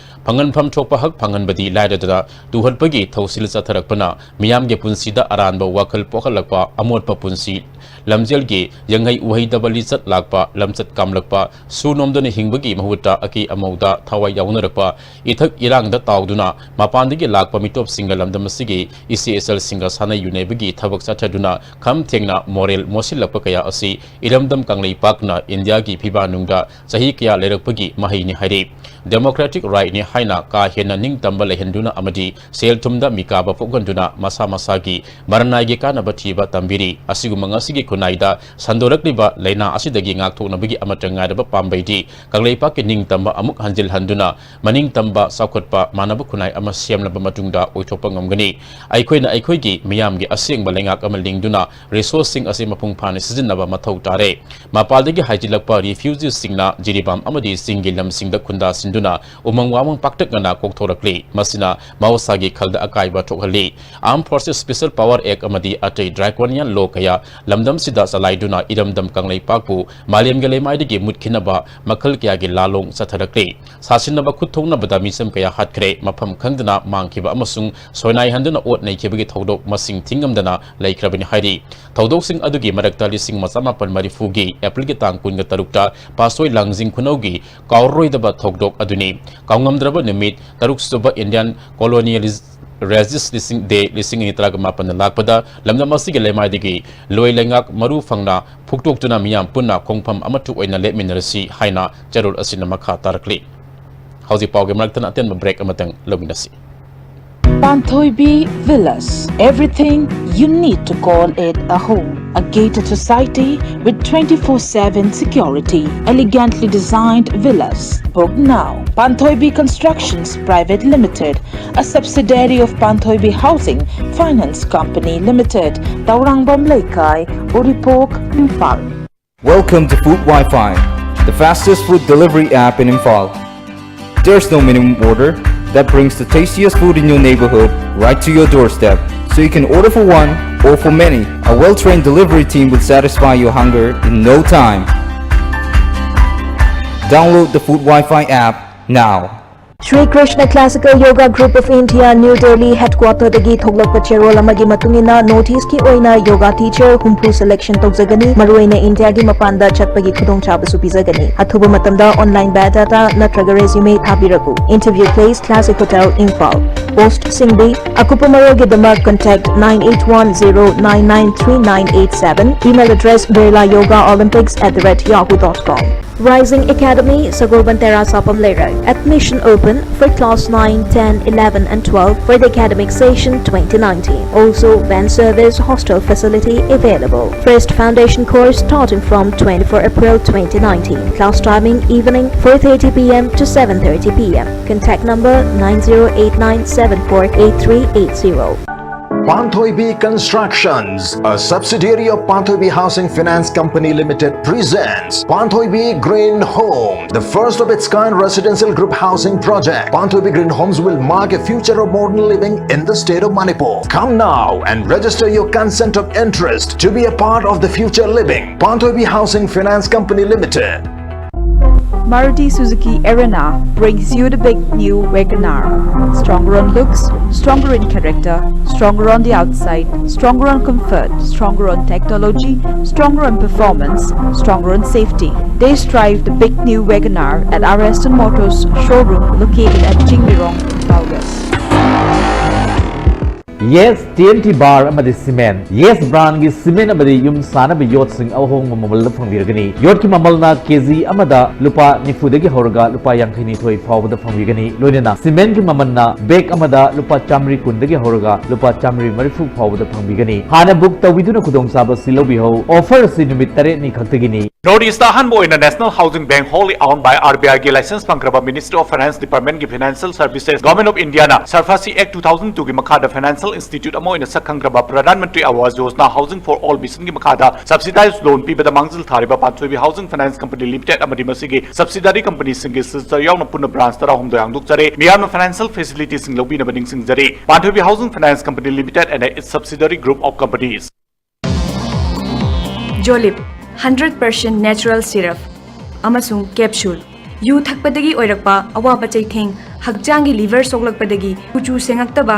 ꯐꯪꯍꯟꯐꯝ ꯊꯣꯛꯄ ꯍꯛ ꯐꯪꯍꯟꯕꯗꯤ ꯂꯥꯏꯔꯗꯅ ꯇꯨꯍꯠꯄꯒꯤ ꯊꯧꯁꯤꯜ ꯆꯠꯊꯔꯛꯄꯅ ꯃꯤꯌꯥꯝꯒꯤ ꯄꯨꯟꯁꯤꯗ ꯑꯔꯥꯟꯕ ꯋꯥꯈꯜ ꯄꯣꯛꯍꯜꯂꯛꯄ, ꯑꯃꯣꯠꯄ ꯄꯨꯟꯁꯤ ꯂꯝꯖꯦꯜꯒꯤ ꯌꯥꯡꯍꯩ ꯎꯍꯩꯗꯕ ꯂꯤꯆꯠ ꯂꯥꯛꯄ, ꯂꯝꯆꯠ ꯀꯥꯝꯂꯛꯄ, ꯁꯨ ꯅꯣꯝꯗꯨꯅ ꯍꯤꯡꯕꯒꯤ ꯃꯍꯨꯠꯇ ꯑꯀꯤ ꯑꯃꯧꯗ ꯊꯋꯥꯏ ꯌꯥꯎꯅꯔꯛꯄ, ꯏꯊꯛ ꯏꯔꯥꯡꯗ ꯇꯥꯎꯗꯨꯅ ꯃꯄꯥꯟꯗꯒꯤ ꯂꯥꯛꯄ ꯃꯤꯇꯣꯞꯁꯤꯡꯒ ꯂꯝꯗꯝ ꯑꯁꯤꯒꯤ ꯏꯆꯦ ꯏꯆꯜꯁꯤꯡꯒ ꯁꯥꯟꯅ ꯌꯨꯅꯩꯕꯒꯤ ꯊꯕꯛ ꯆꯠꯊꯗꯨꯅ ꯈꯝ ꯊꯦꯡꯅ ꯃꯣꯔꯦꯜ ꯃꯣꯠꯁꯤꯜꯂꯛꯄ ꯀꯌꯥ ꯑꯁꯤ ꯏꯔꯝꯗꯝ ꯀꯪꯂꯩꯄꯥꯛꯅ ꯏꯟꯗꯤꯌꯥꯒꯤ ꯐꯤꯕꯥꯅꯨꯡꯗ ꯆꯍꯤ ꯀꯌꯥ ꯂꯩꯔꯛꯄꯒꯤ ꯃꯍꯩꯅꯤ ꯍꯥꯏꯔꯤ꯫ ꯗꯦꯃꯣꯀ꯭ꯔꯦꯇꯤꯛ ꯔꯥꯏꯠꯅꯤ ꯍꯥꯏꯅ ꯀꯥ ꯍꯦꯟꯅ ꯅꯤꯡꯇꯝꯕ ꯂꯩꯍꯟꯗꯨꯅ ꯑꯃꯗꯤ ꯁꯦꯜ ꯊꯨꯝꯗ ꯃꯤꯀꯥꯕ ꯄꯣꯛꯍꯟꯗꯨꯅ ꯃꯁꯥ ꯃꯁꯥꯒꯤ ꯃꯔꯅꯥꯏꯒꯤ ꯀꯥꯟꯅꯕ ꯊꯤꯕ ꯇꯝꯕꯤꯔꯤ꯫ ꯑꯁꯤꯒꯨꯝꯕ ꯉꯁꯤꯒꯤ ꯈꯨꯟꯅꯥꯏꯗ ꯁꯟꯗꯣꯔꯛꯂꯤꯕ ꯂꯥꯏꯅꯥ ꯑꯁꯤꯗꯒꯤ ꯉꯥꯛꯊꯣꯛꯅꯕꯒꯤ ꯑꯃꯠꯇ ꯉꯥꯏꯔꯕ ꯄꯥꯝꯕꯩꯗꯤ ꯀꯪꯂꯩꯄꯥꯛꯀꯤ ꯅꯤꯡꯇꯝꯕ ꯑꯃꯨꯛ ꯍꯟꯖꯤꯜꯍꯟꯗꯨꯅ ꯃꯅꯤꯡꯇꯝꯕ ꯆꯥꯎꯈꯠꯄ ꯃꯥꯟꯅꯕ ꯈꯨꯟꯅꯥꯏ ꯑꯃ ꯁꯦꯝꯂꯕ ꯃꯇꯨꯡꯗ ꯑꯣꯏꯊꯣꯛꯄ ꯉꯝꯒꯅꯤ꯫ ꯑꯩꯈꯣꯏꯅ ꯑꯩꯈꯣꯏꯒꯤ ꯃꯤꯌꯥꯝꯒꯤ ꯑꯁꯦꯡꯕ ꯂꯩꯉꯥꯛ ꯑꯃ ꯂꯤꯡꯗꯨꯅ ꯔꯤꯁꯣꯔꯁꯁꯤꯡ ꯑꯁꯤ ꯃꯄꯨꯡ ꯐꯥꯅ ꯁꯤꯖꯤꯟꯅꯕ ꯃꯊꯧ ꯇꯥꯔꯦ꯫ ꯃꯄꯥꯟꯗꯒꯤ ꯍꯥꯏꯖꯤꯜꯂꯛꯄ ꯔꯤꯐ꯭ꯌꯨꯖꯤꯁꯁꯤꯡꯅ ꯖꯤꯔꯤꯕꯥꯝ ꯑꯃꯗꯤ ꯆꯤꯡꯒꯤ ꯂꯝꯁꯤꯡꯗ ꯈꯨꯟꯗꯥꯁꯤꯟꯗꯨꯅ ꯎꯃꯪ ꯋꯥꯃꯪ ꯄꯥꯛꯇꯛꯅꯅ ꯀꯣꯛꯊꯣꯔꯛꯂꯤ꯫ ꯃꯁꯤꯅ ꯃꯍꯧꯁꯥꯒꯤ ꯈꯜꯗ ꯑꯀꯥꯏꯕ ꯊꯣꯛꯍꯜꯂꯤ꯫ Armed Forces Special Power Act ꯑꯃꯗꯤ ꯑꯇꯩ draconian law ꯀꯌꯥ ꯂꯝꯗꯝꯁꯤꯗ ꯆꯂꯥꯏꯗꯨꯅ ꯏꯔꯝꯗꯝ ꯀꯪꯂꯩꯄꯥꯛꯄꯨ ꯃꯥꯂꯦꯝꯒꯤ ꯂꯩꯃꯥꯏꯗꯒꯤ ꯃꯨꯠꯈꯤꯅꯕ ꯃꯈꯜ ꯀꯌꯥꯒꯤ ꯂꯥꯂꯣꯡ ꯆꯠꯊꯔꯛꯂꯤ꯫ ꯁꯥꯁꯤꯟꯅꯕ ꯈꯨꯠ ꯊꯣꯛꯅꯕꯗ ꯃꯤꯆꯝ ꯀꯌꯥ ꯍꯥꯠꯈ꯭ꯔꯦ꯫ ꯃꯐꯝ ꯈꯪꯗꯅ ꯃꯥꯡꯈꯤꯕ ꯑꯃꯁꯨꯡ ꯁꯣꯏꯅꯥꯏꯍꯟꯗꯨꯅ ꯑꯣꯠ ꯅꯩꯈꯤꯕꯒꯤ ꯊꯧꯗꯣꯛ ꯃꯁꯤꯡ ꯊꯤꯉꯝꯗꯅ ꯂꯩꯈ꯭ꯔꯕꯅꯤ ꯍꯥꯏꯔꯤ꯫ ꯊꯧꯗꯣꯛꯁꯤꯡ ꯑꯗꯨꯒꯤ ꯃꯔꯛꯇ ꯂꯤꯁꯤꯡ ꯑꯃ ꯆꯃꯥꯄꯟ ꯃꯔꯤꯐꯨꯒꯤ ꯑꯦꯄ꯭ꯔꯤꯜꯒꯤ ꯇꯥꯡ ꯀꯨꯟꯒ ꯇꯔꯨꯛꯇ ꯄꯥꯠꯁꯣꯏ ꯂꯥꯡꯖꯤꯡ ꯈꯨꯅꯧꯒꯤ ꯀꯥꯎꯔꯔꯣꯏꯗꯕ ꯊꯧꯗꯣꯛ ꯑꯗꯨꯅꯤ꯫ ꯀꯥꯎꯉꯝꯗ꯭ꯔꯕ ꯅꯨꯃꯤꯠ, ꯇꯔꯨꯛ ꯁꯨꯕ Indian Colonialism Resist ꯂꯤꯁꯤꯡ, Day ꯂꯤꯁꯤꯡ ꯑꯅꯤ ꯇꯔꯥꯃꯥꯄꯟꯗ ꯂꯥꯛꯄꯗ ꯂꯝꯗꯝ ꯑꯁꯤꯒꯤ ꯂꯩꯃꯥꯏꯗꯒꯤ ꯂꯣꯏ ꯂꯩꯉꯥꯛ ꯃꯔꯨ ꯐꯪꯅ ꯐꯨꯛꯇꯣꯛꯇꯨꯅ ꯃꯤꯌꯥꯝ ꯄꯨꯟꯅ ꯈꯣꯡꯐꯝ ꯑꯃꯠꯇ ꯑꯣꯏꯅ ꯂꯦꯞꯃꯤꯟꯅꯔꯁꯤ ꯍꯥꯏꯅ ꯆꯦꯔꯣꯜ ꯑꯁꯤꯅ ꯃꯈꯥ ꯇꯥꯔꯛꯂꯤ꯫ ꯍꯧꯖꯤꯛ ꯄꯥꯎꯒꯤ ꯃꯔꯛꯇꯅ ꯑꯇꯦꯟꯕ break ꯑꯃꯇꯪ ꯂꯧꯃꯤꯟꯅꯁꯤ꯫ Panthoibi Villas, everything you need to call it a home. A gated society with twenty-four seven security, elegantly designed villas. Book now. Panthoibi Constructions Private Limited, a subsidiary of Panthoibi Housing Finance Company Limited, Taurangam Leikai, Uripok, Imphal. Welcome to Food Wi-Fi, the fastest food delivery app in Imphal. There's no minimum order that brings the tastiest food in your neighborhood right to your doorstep, so you can order for one or for many. A well-trained delivery team will satisfy your hunger in no time. Download the Food Wi-Fi app now. Sri Krishna Classical Yoga Group of India, New Delhi headquarter ꯗꯒꯤ ꯊꯣꯛꯂꯛꯄ ꯆꯦꯔꯣꯜ ꯑꯃꯒꯤ ꯃꯇꯨꯡ ꯏꯟꯅ North East ꯀꯤ ꯑꯣꯏꯅ yoga teacher ꯍꯨꯝꯐꯨ selection ꯇꯧꯖꯒꯅꯤ꯫ ꯃꯔꯨꯑꯣꯏꯅ ꯏꯟꯗꯤꯌꯥꯒꯤ ꯃꯄꯥꯟꯗ ꯆꯠꯄꯒꯤ ꯈꯨꯗꯣꯡꯆꯥꯕꯁꯨ ꯄꯤꯖꯒꯅꯤ꯫ ꯑꯊꯨꯕ ꯃꯇꯝꯗ online biodata ꯅꯠꯇ꯭ꯔꯒ resume ꯊꯥꯕꯤꯔꯛꯎ꯫ Interview place, Classic Hotel, Imphal. Post ꯁꯤꯡꯗꯤ ꯑꯀꯨꯞꯄ ꯃꯔꯣꯜꯒꯤꯗꯃꯛ contact nine eight one zero nine nine three nine eight seven. Email address, birla yoga olympics at the rate yahoo dot com. Rising Academy, Sagolband Terrace, Sapam Leirang. Admission open for class nine, ten, eleven and twelve for the academic session twenty nineteen. Also, van service, hostel facility available. First foundation course starting from twenty-fourth April twenty nineteen. Class timing evening four thirty p m to seven thirty p m. Contact number nine zero eight nine seven four eight three eight zero. Panthoibi Constructions, a subsidiary of Panthoibi Housing Finance Company Limited, presents Panthoibi Green Home, the first of its kind residential group housing project. Panthoibi Green Homes will mark a future of modern living in the state of Manipur. Come now and register your consent of interest to be a part of the future living. Panthoibi Housing Finance Company Limited. Maruti Suzuki Erina brings you the big new WagonR. Stronger on looks, stronger in character, stronger on the outside, stronger on comfort, stronger on technology, stronger on performance, stronger on safety. Test drive the big new WagonR at our Aston Motors showroom located at Jingmirong, Imphal West. Yes, T N T Bar ꯑꯃꯗꯤ Cement. Yes brand ꯒꯤ cement ꯑꯃꯗꯤ ꯌꯨꯝ ꯁꯥꯅꯕ ꯌꯣꯠꯁꯤꯡ ꯑꯍꯣꯡꯕ ꯃꯃꯜꯗ ꯐꯪꯕꯤꯔꯒꯅꯤ꯫ ꯌꯣꯠꯀꯤ ꯃꯃꯜꯅ K G ꯑꯃꯗ ꯂꯨꯄꯥ ꯅꯤꯐꯨꯗꯒꯤ ꯍꯧꯔꯒ ꯂꯨꯄꯥ ꯌꯥꯡꯈꯩꯅꯤꯊꯣꯏ ꯐꯥꯎꯕꯗ ꯐꯪꯕꯤꯒꯅꯤ꯫ ꯂꯣꯏꯅꯅ cement ꯒꯤ ꯃꯃꯜꯅ bag ꯑꯃꯗ ꯂꯨꯄꯥ ꯆꯥꯃꯔꯤ ꯀꯨꯟꯗꯒꯤ ꯍꯧꯔꯒ ꯂꯨꯄꯥ ꯆꯥꯃꯔꯤ ꯃꯔꯤꯐꯨ ꯐꯥꯎꯕꯗ ꯐꯪꯕꯤꯒꯅꯤ꯫ ꯍꯥꯟꯅ book ꯇꯧꯕꯤꯗꯨꯅ ꯈꯨꯗꯣꯡꯆꯥꯕ ꯑꯁꯤ ꯂꯧꯕꯤꯍꯧ꯫ Offer ꯑꯁꯤ ꯅꯨꯃꯤꯠ ꯇꯔꯦꯠꯅꯤ ꯈꯛꯇꯒꯤꯅꯤ꯫ North East ꯇ ꯑꯍꯥꯟꯕ ꯑꯣꯏꯅ National Housing Bank, wholly owned by R B I ꯒꯤ license ꯐꯪꯈ꯭ꯔꯕ Ministry of Finance Department ꯒꯤ Financial Services, Government of India ꯅ SARFAESI Act two thousand two ꯒꯤ ꯃꯈꯥꯗ financial institute ꯑꯃ ꯑꯣꯏꯅ ꯁꯛ ꯈꯪꯈ꯭ꯔꯕ Pradhan Mantri Awas Yojana Housing for All mission ꯒꯤ ꯃꯈꯥꯗ subsidized loan ꯄꯤꯕꯗ ꯃꯥꯡꯖꯤꯜ ꯊꯥꯔꯤꯕ Panthoibi Housing Finance Company Limited ꯑꯃꯗꯤ ꯃꯁꯤꯒꯤ subsidiary company ꯁꯤꯡꯒꯤ sister ꯌꯥꯎꯅ ꯄꯨꯟꯅ branch ꯇꯔꯥꯍꯨꯝꯗꯣꯏ ꯍꯥꯡꯗꯣꯛꯆꯔꯦ꯫ ꯃꯤꯌꯥꯝꯅ financial facility ꯁꯤꯡ ꯂꯧꯕꯤꯅꯕ ꯅꯤꯡꯁꯤꯡꯖꯔꯤ꯫ Panthoibi Housing Finance Company Limited and its subsidiary group of companies. Jolib, hundred percent natural syrup ꯑꯃꯁꯨꯡ capsule, ꯌꯨ ꯊꯛꯄꯗꯒꯤ ꯑꯣꯏꯔꯛꯄ ꯑꯋꯥꯕ ꯆꯩꯊꯦꯡ, ꯍꯛꯆꯥꯡꯒꯤ ꯂꯤꯚꯔ ꯁꯣꯛꯂꯛꯄꯗꯒꯤ ꯀꯨꯆꯨ ꯁꯦꯡꯉꯛꯇꯕ,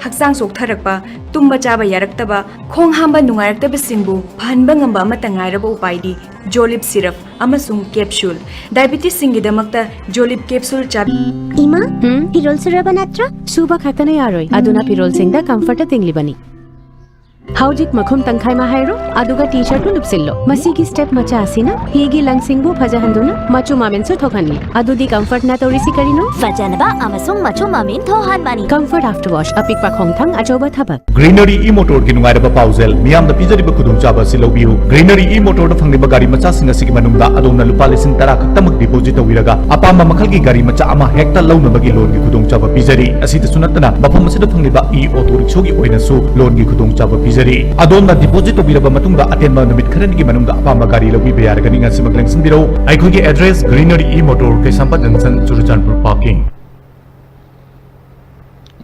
ꯍꯛꯆꯥꯡ ꯆꯣꯛꯊꯔꯛꯄ, ꯇꯨꯝꯕ ꯆꯥꯕ ꯌꯥꯔꯛꯇꯕ, ꯈꯣꯡ ꯍꯥꯝꯕ ꯅꯨꯡꯉꯥꯏꯔꯛꯇꯕꯁꯤꯡꯕꯨ ꯐꯍꯟꯕ ꯉꯝꯕ ꯑꯃꯠꯇ ꯉꯥꯏꯔꯕ ꯎꯄꯥꯏꯗꯤ ꯖꯣꯂꯤꯞ ꯁꯤꯔꯞ ꯑꯃꯁꯨꯡ ꯀꯦꯞꯁꯨꯜ꯫ ꯗꯥꯏꯕꯤꯇꯤꯁꯁꯤꯡꯒꯤꯗꯃꯛꯇ ꯖꯣꯂꯤꯞ ꯀꯦꯞꯁꯨꯜ ꯆꯥꯕꯤꯌꯨ꯫ ꯏꯃꯥ, ꯎꯝ? ꯐꯤꯔꯣꯜ ꯁꯨꯔꯕ ꯅꯠꯇ꯭ꯔꯣ? ꯁꯨꯕ ꯈꯛꯇꯅ ꯌꯥꯔꯣꯏ, ꯑꯗꯨꯅ ꯐꯤꯔꯣꯜꯁꯤꯡꯗ ꯀꯝꯐꯔꯠꯇ ꯇꯤꯡꯂꯤꯕꯅꯤ꯫ ꯍꯧꯖꯤꯛ ꯃꯈꯨꯝ ꯇꯪꯈꯥꯏ ꯑꯃ ꯍꯥꯏꯔꯣ, ꯑꯗꯨꯒ ꯇꯤ ꯁꯔꯠꯇꯨ ꯂꯨꯞꯁꯤꯜꯂꯣ꯫ ꯃꯁꯤꯒꯤ ꯁ꯭ꯇꯦꯞ ꯃꯆꯥ ꯑꯁꯤꯅ ꯍꯤꯒꯤ ꯂꯪꯁꯤꯡꯕꯨ ꯐꯖꯍꯟꯗꯨꯅ ꯃꯆꯨ ꯃꯃꯦꯟꯁꯨ ꯊꯣꯛꯍꯟꯂꯤ꯫ ꯑꯗꯨꯗꯤ ꯀꯝꯐꯔꯠꯅ ꯇꯧꯔꯤꯁꯤ ꯀꯔꯤꯅꯣ? ꯐꯖꯅꯕ ꯑꯃꯁꯨꯡ ꯃꯆꯨ ꯃꯃꯦꯟ ꯊꯣꯛꯍꯟꯕꯅꯤ꯫ ꯀꯝꯐꯔꯠ ꯑꯥꯐꯇꯔ ꯋꯥꯁ, ꯑꯄꯤꯛꯄ ꯈꯣꯡꯊꯥꯡ, ꯑꯆꯧꯕ ꯊꯕꯛ꯫ ꯒ꯭ꯔꯤꯅꯔꯤ ꯏ ꯃꯣꯇꯣꯔꯒꯤ ꯅꯨꯡꯉꯥꯏꯔꯕ ꯄꯥꯎꯖꯦꯜ, ꯃꯤꯌꯥꯝꯗ ꯄꯤꯖꯔꯤꯕ ꯈꯨꯗꯣꯡꯆꯥꯕ ꯑꯁꯤ ꯂꯧꯕꯤꯌꯨ꯫ ꯒ꯭ꯔꯤꯅꯔꯤ ꯏ ꯃꯣꯇꯣꯔꯗ ꯐꯪꯂꯤꯕ ꯒꯥꯔꯤ ꯃꯆꯥꯁꯤꯡ ꯑꯁꯤꯒꯤ ꯃꯅꯨꯡꯗ ꯑꯗꯣꯝꯅ ꯂꯨꯄꯥ ꯂꯤꯁꯤꯡ ꯇꯔꯥ ꯈꯛꯇꯃꯛ ꯗꯤꯄꯣꯖꯤꯠ ꯇꯧꯕꯤꯔꯒ ꯑꯄꯥꯝꯕ ꯃꯈꯜꯒꯤ ꯒꯥꯔꯤ ꯃꯆꯥ ꯑꯃ ꯍꯦꯛꯇ ꯂꯧꯅꯕꯒꯤ ꯂꯣꯟꯒꯤ ꯈꯨꯗꯣꯡꯆꯥꯕ ꯄꯤꯖꯔꯤ꯫ ꯑꯁꯤꯗꯁꯨ ꯅꯠꯇꯅ ꯃꯐꯝ ꯑꯁꯤꯗ ꯐꯪꯂꯤꯕ ꯏ ꯑꯣꯇꯣ ꯔꯤꯛꯁꯣꯒꯤ ꯑꯣꯏꯅꯁꯨ ꯂꯣꯟꯒꯤ ꯈꯨꯗꯣꯡꯆꯥꯕ ꯄꯤꯖꯔꯤ꯫ ꯑꯗꯣꯝꯅ ꯗꯤꯄꯣꯖꯤꯠ ꯇꯧꯕꯤꯔꯕ ꯃꯇꯨꯡꯗ ꯑꯇꯦꯟꯕ ꯅꯨꯃꯤꯠ ꯈꯔꯅꯤꯒꯤ ꯃꯅꯨꯡꯗ ꯑꯄꯥꯝꯕ ꯒꯥꯔꯤ ꯂꯧꯕꯤꯕ ꯌꯥꯔꯒꯅꯤ꯫ ꯉꯁꯤꯃꯛ ꯂꯦꯡꯁꯤꯟꯕꯤꯔꯛꯎ꯫ ꯑꯩꯈꯣꯏꯒꯤ ꯑꯦꯗ꯭ꯔꯦꯁ: ꯒ꯭ꯔꯤꯅꯔꯤ ꯏ ꯃꯣꯇꯣꯔ, ꯀꯩꯁꯥꯝꯄꯥꯠ ꯖꯪꯁꯟ, ꯆꯨꯔꯆꯥꯟꯄꯨꯔ ꯄꯥꯔꯀꯤꯡ꯫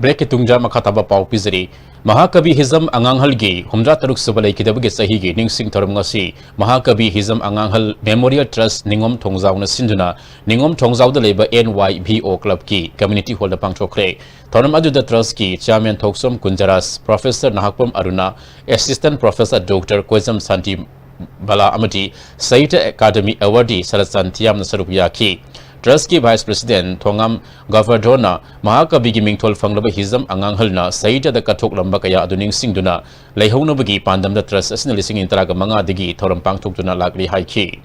ꯕ꯭ꯔꯦꯛꯀꯤ ꯇꯨꯡꯗ ꯃꯈꯥ ꯇꯥꯕ ꯄꯥꯎ ꯄꯤꯖꯔꯤ꯫ ꯃꯍꯥꯀꯕꯤ ꯍꯤꯖꯝ ꯑꯉꯥꯡꯍꯜꯒꯤ ꯍꯨꯝꯗ꯭ꯔꯥ ꯇꯔꯨꯛ ꯁꯨꯕ ꯂꯩꯈꯤꯗꯕꯒꯤ ꯆꯍꯤꯒꯤ ꯅꯤꯡꯁꯤꯡ ꯊꯧꯔꯝ ꯉꯁꯤ ꯃꯍꯥꯀꯕꯤ ꯍꯤꯖꯝ ꯑꯉꯥꯡꯍꯜ ꯃꯦꯃꯣꯔꯤꯌꯦꯜ ꯇ꯭ꯔꯁ ꯅꯤꯉꯣꯝ ꯊꯣꯡꯖꯥꯎꯅ ꯁꯤꯟꯗꯨꯅ ꯅꯤꯉꯣꯝ ꯊꯣꯡꯖꯥꯎꯗ ꯂꯩꯕ ꯑꯦꯟ ꯋꯥꯏ ꯚꯤ ꯑꯣ ꯀ꯭ꯂꯕꯀꯤ ꯀꯝꯃ꯭ꯌꯨꯅꯤꯇꯤ ꯍꯣꯜꯗ ꯄꯥꯡꯊꯣꯛꯈ꯭ꯔꯦ꯫ ꯊꯧꯔꯝ ꯑꯗꯨꯗ ꯇ꯭ꯔꯁꯀꯤ ꯆꯤꯌꯥꯔꯃꯦꯟ ꯊꯣꯛꯆꯣꯝ ꯀꯨꯟꯖꯔꯥꯖ, ꯄ꯭ꯔꯣꯐꯦꯁꯔ ꯅꯍꯥꯛꯄꯝ ꯑꯔꯨꯅꯥ, ꯑꯦꯁꯤꯁꯇꯦꯟꯠ ꯄ꯭ꯔꯣꯐꯦꯁꯔ ꯗꯣꯛꯇꯔ ꯀꯣꯏꯖꯝ ꯁꯥꯟꯇꯤ ꯕꯂꯥ ꯑꯃꯗꯤ ꯁꯥꯍꯤꯇ꯭ꯌ ꯑꯦꯀꯥꯗꯃꯤ ꯑꯦꯋꯥꯔꯗꯤ ꯁꯔꯠꯆꯥꯟ ꯊꯤꯌꯥꯝꯅ ꯁꯔꯨꯛ ꯌꯥꯈꯤ꯫ ꯇ꯭ꯔꯁꯀꯤ ꯚꯥꯏꯁ ꯄ꯭ꯔꯦꯁꯤꯗꯦꯟꯠ ꯊꯣꯉꯥꯝ ꯒꯚꯔꯙꯣꯟꯅ ꯃꯍꯥꯀꯕꯤꯒꯤ ꯃꯤꯡꯊꯣꯜ ꯐꯪꯂꯕ ꯍꯤꯖꯝ ꯑꯉꯥꯡꯍꯜꯅ ꯁꯥꯍꯤꯇ꯭ꯌꯗ ꯀꯠꯊꯣꯛꯂꯝꯕ ꯀꯌꯥ ꯑꯗꯨ ꯅꯤꯡꯁꯤꯡꯗꯨꯅ ꯂꯩꯍꯧꯅꯕꯒꯤ ꯄꯥꯟꯗꯝꯗ ꯇ꯭ꯔꯁ ꯑꯁꯤꯅ ꯂꯤꯁꯤꯡ ꯑꯅꯤ ꯇꯔꯥꯒ ꯃꯉꯥꯗꯒꯤ ꯊꯧꯔꯝ ꯄꯥꯡꯊꯣꯛꯇꯨꯅ ꯂꯥꯛꯂꯤ ꯍꯥꯏꯈꯤ꯫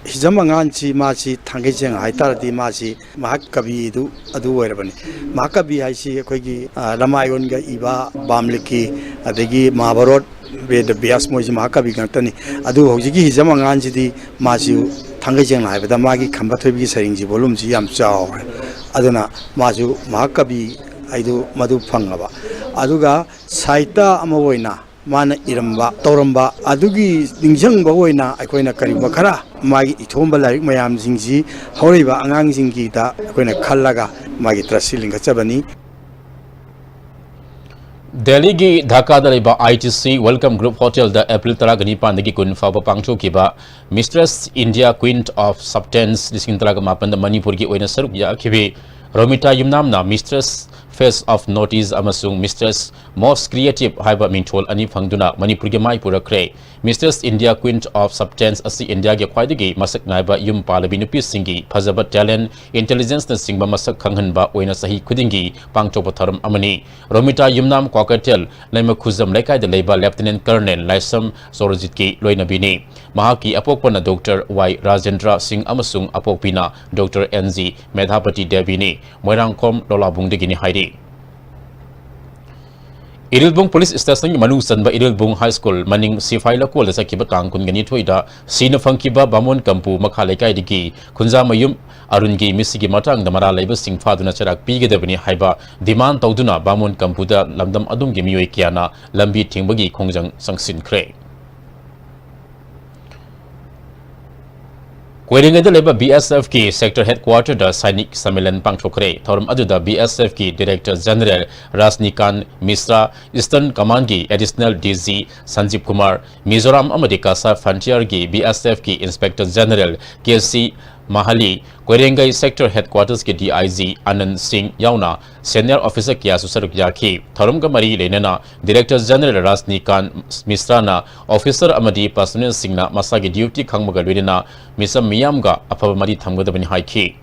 ꯍꯤꯖꯝ ꯑꯉꯥꯡꯁꯤ, ꯃꯥꯁꯤ ꯊꯥꯡꯒꯩ ꯁꯦꯡꯅ ꯍꯥꯏꯇꯥꯔꯗꯤ, ꯃꯥꯁꯤ ꯃꯍꯥꯀꯕꯤꯗꯨ ꯑꯗꯨ ꯑꯣꯏꯔꯕꯅꯤ꯫ ꯃꯍꯥꯀꯕꯤ ꯍꯥꯏꯁꯤ ꯑꯩꯈꯣꯏꯒꯤ, ꯑ, ꯔꯥꯃꯥꯌꯣꯟꯒ ꯏꯕ, ꯕꯥꯝꯂꯤꯀꯤ, ꯑꯗꯒꯤ ꯃꯍꯥꯚꯥꯔꯠ, ꯕꯦꯗ ꯕ꯭ꯌꯥꯁ, ꯃꯣꯏꯁꯤ ꯃꯍꯥꯀꯕꯤ ꯉꯥꯛꯇꯅꯤ꯫ ꯑꯗꯨ ꯍꯧꯖꯤꯛꯀꯤ ꯍꯤꯖꯝ ꯑꯉꯥꯡꯁꯤꯗꯤ ꯃꯥꯁꯤ ꯊꯥꯡꯒꯩ ꯁꯦꯡꯅ ꯍꯥꯏꯕꯗ ꯃꯥꯒꯤ ꯈꯝꯕ ꯊꯣꯏꯕꯤꯒꯤ ꯁꯩꯔꯦꯡꯁꯤ ꯚꯣꯂꯨꯝꯁꯤ ꯌꯥꯝ ꯆꯥꯎꯔꯦ꯫ ꯑꯗꯨꯅ ꯃꯥꯁꯨ ꯃꯍꯥꯀꯕꯤ ꯍꯥꯏꯗꯨ ꯃꯗꯨ ꯐꯪꯉꯕ꯫ ꯑꯗꯨꯒ ꯁꯥꯍꯤꯇ꯭ꯌ ꯑꯃ ꯑꯣꯏꯅ ꯃꯥꯅ ꯏꯔꯝꯕ, ꯇꯧꯔꯝꯕ ꯑꯗꯨꯒꯤ ꯅꯤꯡꯁꯤꯡꯕ ꯑꯣꯏꯅ ꯑꯩꯈꯣꯏꯅ ꯀꯔꯤꯒꯨꯝꯕ ꯈꯔ ꯃꯥꯒꯤ ꯏꯊꯣꯛꯑꯝꯕ ꯂꯥꯏꯔꯤꯛ ꯃꯌꯥꯝꯁꯤꯡꯁꯤ ꯍꯧꯔꯛꯏꯕ ꯑꯉꯥꯡꯁꯤꯡꯒꯤꯗ ꯑꯩꯈꯣꯏꯅ ꯈꯜꯂꯒ ꯃꯥꯒꯤ ꯇ꯭ꯔꯁꯁꯤ ꯂꯤꯡꯈꯠꯆꯕꯅꯤ꯫ ꯗꯦꯜꯂꯤꯒꯤ ꯙꯥꯀꯥꯗ ꯂꯩꯕ I T C Welcome Group Hotelꯗ April ꯇꯔꯥꯒ ꯅꯤꯄꯥꯟꯗꯒꯤ ꯀꯨꯟ ꯐꯥꯎꯕ ꯄꯥꯡꯊꯣꯛꯈꯤꯕ Mistress India Queen of Substance ꯂꯤꯁꯤꯡ ꯇꯔꯥꯒ ꯃꯥꯄꯟꯗ ꯃꯅꯤꯄꯨꯔꯒꯤ ꯑꯣꯏꯅ ꯁꯔꯨꯛ ꯌꯥꯈꯤꯕꯤ Romita ꯌꯨꯝꯅꯥꯝꯅ Mistress Face of Notice ꯑꯃꯁꯨꯡ Mistress Most Creative ꯍꯥꯏꯕ ꯃꯤꯡꯊꯣꯜ ꯑꯅꯤ ꯐꯪꯗꯨꯅ ꯃꯅꯤꯄꯨꯔꯒꯤ ꯃꯥꯏ ꯄꯨꯔꯛꯈ꯭ꯔꯦ꯫ Mistress India Queen of Substance ꯑꯁꯤ ꯏꯟꯗꯤꯌꯥꯒꯤ ꯈ꯭ꯋꯥꯏꯗꯒꯤ ꯃꯁꯛ ꯅꯥꯏꯕ ꯌꯨꯝ ꯄꯥꯜꯂꯕꯤ ꯅꯨꯄꯤꯁꯤꯡꯒꯤ ꯐꯖꯕ talent, intelligenceꯅꯆꯤꯡꯕ ꯃꯁꯛ ꯈꯪꯍꯟꯕ ꯑꯣꯏꯅ ꯆꯍꯤ ꯈꯨꯗꯤꯡꯒꯤ ꯄꯥꯡꯊꯣꯛꯄ ꯊꯧꯔꯝ ꯑꯃꯅꯤ꯫ ꯔꯣꯃꯤꯇꯥ ꯌꯨꯝꯅꯥꯝ ꯀ꯭ꯋꯥꯀꯩꯊꯦꯜ ꯂꯩꯃꯈꯨꯖꯝ ꯂꯩꯀꯥꯏꯗ ꯂꯩꯕ Lieutenant Colonel ꯂꯥꯏꯁ꯭ꯔꯝ ꯁꯣꯔꯣꯖꯤꯠꯀꯤ ꯂꯣꯏꯅꯕꯤꯅꯤ꯫ ꯃꯍꯥꯛꯀꯤ ꯑꯄꯣꯛꯄꯅ Doctor Y ꯔꯥꯖꯦꯟꯗ꯭ꯔ ꯁꯤꯡ ꯑꯃꯁꯨꯡ ꯑꯄꯣꯛꯄꯤꯅ Doctor N G ꯃꯦꯙꯥꯄꯇꯤ ꯗꯦꯕꯤꯅꯤ꯫ ꯃꯣꯏꯔꯥꯡꯈꯣꯝ ꯂꯣꯂꯥꯕꯨꯡꯗꯒꯤꯅꯤ ꯍꯥꯏꯔꯤ꯫ ꯏꯔꯤꯜꯕꯨꯡ ꯄꯨꯂꯤꯁ ꯁ꯭ꯇꯦꯁꯟꯒꯤ ꯃꯅꯨꯡ ꯆꯟꯕ ꯏꯔꯤꯜꯕꯨꯡ ꯍꯥꯏ ꯁ꯭ꯀꯨꯜ ꯃꯅꯤꯡ ꯁꯤꯐꯥꯏ ꯂꯀꯣꯜꯗ ꯆꯠꯈꯤꯕ ꯇꯥꯡ ꯀꯨꯟꯒ ꯅꯤꯊꯣꯏꯗ ꯁꯤꯅ ꯐꯪꯈꯤꯕ ꯕꯥꯃꯣꯟ ꯀꯝꯄꯨ ꯃꯈꯥ ꯂꯩꯀꯥꯏꯗꯒꯤ ꯈꯨꯟꯖꯥꯃꯌꯨꯝ ꯑꯔꯨꯟꯒꯤ ꯃꯤꯁꯤꯒꯤ ꯃꯇꯥꯡꯗ ꯃꯔꯥꯜ ꯂꯩꯕꯁꯤꯡ ꯐꯥꯗꯨꯅ ꯆꯩꯔꯥꯛ ꯄꯤꯒꯗꯕꯅꯤ ꯍꯥꯏꯕ demand ꯇꯧꯗꯨꯅ ꯕꯥꯃꯣꯟ ꯀꯝꯄꯨꯗ ꯂꯝꯗꯝ ꯑꯗꯨꯝꯒꯤ ꯃꯤꯑꯣꯏ ꯀꯌꯥꯅ ꯂꯝꯕꯤ ꯊꯤꯡꯕꯒꯤ ꯈꯣꯡꯖꯪ ꯆꯪꯁꯤꯟꯈ꯭ꯔꯦ꯫ ꯀꯣꯏꯔꯦꯡꯒꯩꯗ ꯂꯩꯕ B S Fꯀꯤ sector headquarterꯗ Sainik Sammelan ꯄꯥꯡꯊꯣꯛꯈ꯭ꯔꯦ꯫ ꯊꯧꯔꯝ ꯑꯗꯨꯗ B S Fꯀꯤ Director General ꯔꯥꯖꯅꯤꯀꯥꯟ ꯃꯤꯁ꯭ꯔꯥ, Eastern Commandꯀꯤ Additional D G ꯁꯟꯖꯤꯕ Kumar, Mizoram ꯑꯃꯗꯤ Cachar Frontierꯒꯤ B S Fꯀꯤ Inspector General K C ꯃꯍꯥꯂꯤ, ꯀꯣꯏꯔꯦꯡꯒꯩ sector headquartersꯀꯤ D I G ꯑꯅꯟ ꯁꯤꯡ ꯌꯥꯎꯅ senior officer ꯀꯌꯥꯁꯨ ꯁꯔꯨꯛ ꯌꯥꯈꯤ꯫ ꯊꯧꯔꯝꯒ ꯃꯔꯤ ꯂꯩꯅꯅ Director General ꯔꯥꯖꯅꯤꯀꯥꯟ ꯃꯤꯁ꯭ꯔꯥꯅ officer ꯑꯃꯗꯤ personnelꯁꯤꯡꯅ ꯃꯁꯥꯒꯤ duty ꯈꯪꯕꯒ ꯂꯣꯏꯅꯅ ꯃꯤꯆꯝ ꯃꯤꯌꯥꯝꯒ ꯑꯐꯕ ꯃꯔꯤ ꯊꯝꯒꯗꯕꯅꯤ ꯍꯥꯏꯈꯤ꯫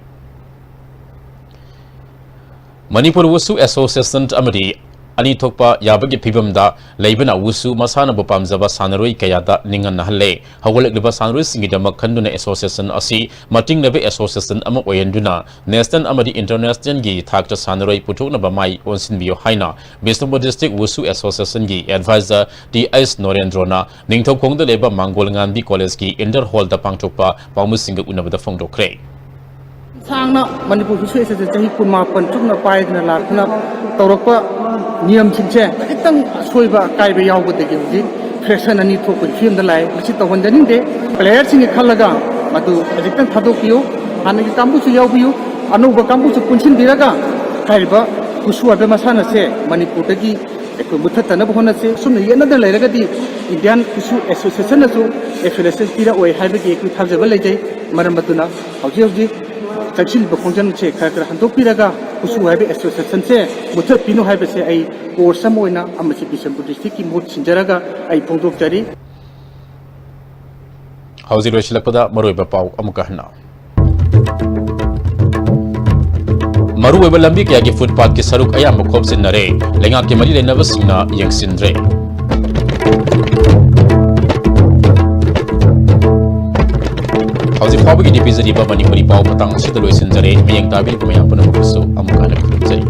ꯃꯅꯤꯄꯨꯔ ꯋꯨꯁꯨ Association ꯑꯃꯗꯤ ꯑꯅꯤ ꯊꯣꯛꯄ ꯌꯥꯕꯒꯤ ꯐꯤꯕꯝꯗ ꯂꯩꯕꯅ ꯋꯨꯁꯨ ꯃꯁꯥꯟꯅꯕꯨ ꯄꯥꯝꯖꯕ ꯁꯥꯟꯅꯔꯣꯏ ꯀꯌꯥꯗ ꯅꯤꯡꯍꯟꯅꯍꯜꯂꯦ꯫ ꯍꯧꯒꯠꯂꯛꯂꯤꯕ ꯁꯥꯟꯅꯔꯣꯏꯁꯤꯡꯒꯤꯗꯃꯛ ꯈꯟꯗꯨꯅ association ꯑꯁꯤ ꯃꯇꯤꯡꯅꯕ association ꯑꯃ ꯑꯣꯏꯍꯟꯗꯨꯅ national ꯑꯃꯗꯤ internationalꯒꯤ ꯊꯥꯛꯇ ꯁꯥꯟꯅꯔꯣꯏ ꯄꯨꯊꯣꯛꯅꯕ ꯃꯥꯏ ꯑꯣꯟꯁꯤꯟꯕꯤꯌꯨ ꯍꯥꯏꯅ Bishnupur District Wusu Associationꯒꯤ advisor T S ꯅꯣꯔꯦꯟꯗ꯭ꯔꯣꯅ ꯅꯤꯡꯊꯧꯈꯣꯡꯗ ꯂꯩꯕ ꯃꯥꯡꯒꯣꯜ ꯉꯥꯟꯕꯤ Collegeꯀꯤ indoor hallꯗ ꯄꯥꯡꯊꯣꯛꯄ ꯄꯥꯎꯃꯤꯁꯤꯡꯒ ꯎꯅꯕꯗ ꯐꯣꯡꯗꯣꯛꯈ꯭ꯔꯦ꯫ ꯁꯥꯡꯅ ꯃꯅꯤꯄꯨꯔ ꯍꯤꯁꯇ꯭ꯔꯤ ꯑꯁꯤꯗ ꯆꯍꯤ ꯀꯨꯟꯃꯥꯄꯟ ꯆꯨꯞꯅ ꯄꯥꯏꯗꯨꯅ ꯂꯥꯛꯇꯨꯅ ꯇꯧꯔꯛꯄ ꯅꯤꯌꯝꯁꯤꯡꯁꯦ ꯈꯤꯇꯪ ꯑꯁꯣꯏꯕ ꯑꯀꯥꯏꯕ ꯌꯥꯎꯕꯗꯒꯤ ꯍꯧꯖꯤꯛ fraction ꯑꯅꯤ ꯊꯣꯛꯄꯒꯤ ꯐꯤꯕꯝꯗ ꯂꯥꯛꯑꯦ꯫ ꯃꯁꯤ ꯇꯧꯍꯟꯖꯅꯤꯡꯗꯦ꯫ Playerꯁꯤꯡꯒꯤ ꯈꯜꯂꯒ ꯃꯗꯨ ꯍꯧꯖꯤꯛꯇꯪ ꯊꯥꯗꯣꯛꯄꯤꯌꯨ꯫ ꯍꯥꯟꯅꯒꯤ ꯀꯥꯡꯕꯨꯁꯨ ꯌꯥꯎꯕꯤꯌꯨ, ꯑꯅꯧꯕ ꯀꯥꯡꯕꯨꯁꯨ ꯄꯨꯟꯁꯤꯟꯕꯤꯔꯒ ꯍꯥꯏꯔꯤꯕ ꯋꯨꯁꯨ ꯍꯥꯏꯕ ꯃꯁꯥꯟꯅꯁꯦ ꯃꯅꯤꯄꯨꯔꯗꯒꯤ ꯑꯩꯈꯣꯏ ꯃꯨꯊꯠꯇꯅꯕ ꯍꯣꯠꯅꯁꯤ꯫ ꯑꯁꯨꯝꯅ ꯌꯦꯠꯅꯗꯅ ꯂꯩꯔꯒꯗꯤ ꯏꯟꯗꯤꯌꯥꯟ ꯀꯨꯁꯨ ꯑꯦꯁꯣꯁꯤꯌꯦꯁꯟꯅꯁꯨ ꯑꯦꯐꯤꯂꯤꯌꯦꯁꯟ ꯄꯤꯔꯛꯑꯣꯏ ꯍꯥꯏꯕꯒꯤ ꯑꯩꯈꯣꯏ ꯊꯥꯖꯕ ꯂꯩꯖꯩ꯫ ꯃꯔꯝ ꯑꯗꯨꯅ ꯍꯧꯖꯤꯛ ꯍꯧꯖꯤꯛ ꯆꯪꯁꯤꯜꯂꯤꯕ ꯈꯣꯡꯖꯪꯁꯦ ꯈꯔ ꯈꯔ ꯍꯟꯗꯣꯛꯄꯤꯔꯒ ꯀꯨꯁꯨ ꯍꯥꯏꯕ ꯑꯦꯁꯣꯁꯤꯌꯦꯁꯟꯁꯦ ꯃꯨꯊꯠꯄꯤꯅꯨ ꯍꯥꯏꯕꯁꯦ ꯑꯩ ꯀꯣꯔꯁ ꯑꯃ ꯑꯣꯏꯅ ꯑꯃꯁꯨꯡ ꯕꯤꯁꯦꯝꯄꯨꯔ ꯗꯤꯁꯇ꯭ꯔꯤꯛꯀꯤ ꯃꯍꯨꯠ ꯁꯤꯟꯖꯔꯒ ꯑꯩ ꯐꯣꯡꯗꯣꯛꯆꯔꯤ꯫ ꯍꯧꯖꯤꯛ ꯂꯣꯏꯁꯤꯜꯂꯛꯄꯗ ꯃꯔꯨꯑꯣꯏꯕ ꯄꯥꯎ ꯑꯃꯨꯛꯀ ꯍꯟꯅ꯫ ꯃꯔꯨꯑꯣꯏꯕ ꯂꯝꯕꯤ ꯀꯌꯥꯒꯤ ꯐꯨꯠꯄꯥꯠꯀꯤ ꯁꯔꯨꯛ ꯑꯌꯥꯝꯕ ꯈꯣꯞꯆꯤꯟꯅꯔꯦ꯫ ꯂꯩꯉꯥꯛꯀꯤ ꯃꯔꯤ ꯂꯩꯅꯕꯁꯤꯡꯅ ꯌꯦꯡꯁꯤꯟꯗ꯭ꯔꯦ꯫ ꯍꯧꯖꯤꯛ ꯐꯥꯎꯕꯒꯤꯗꯤ ꯄꯤꯖꯔꯤꯕ ꯃꯅꯤꯄꯨꯔꯤ ꯄꯥꯎ ꯃꯇꯥꯡ ꯑꯁꯤꯗ ꯂꯣꯏꯁꯤꯟꯖꯔꯦ꯫ ꯃꯤꯠꯌꯦꯡ ꯇꯥꯕꯤꯔꯤꯕ ꯃꯌꯥꯝ ꯄꯨꯝꯅꯃꯛꯄꯨꯁꯨ ꯑꯃꯨꯛ ꯍꯟꯅ ꯈꯨꯔꯨꯝꯖꯔꯤ꯫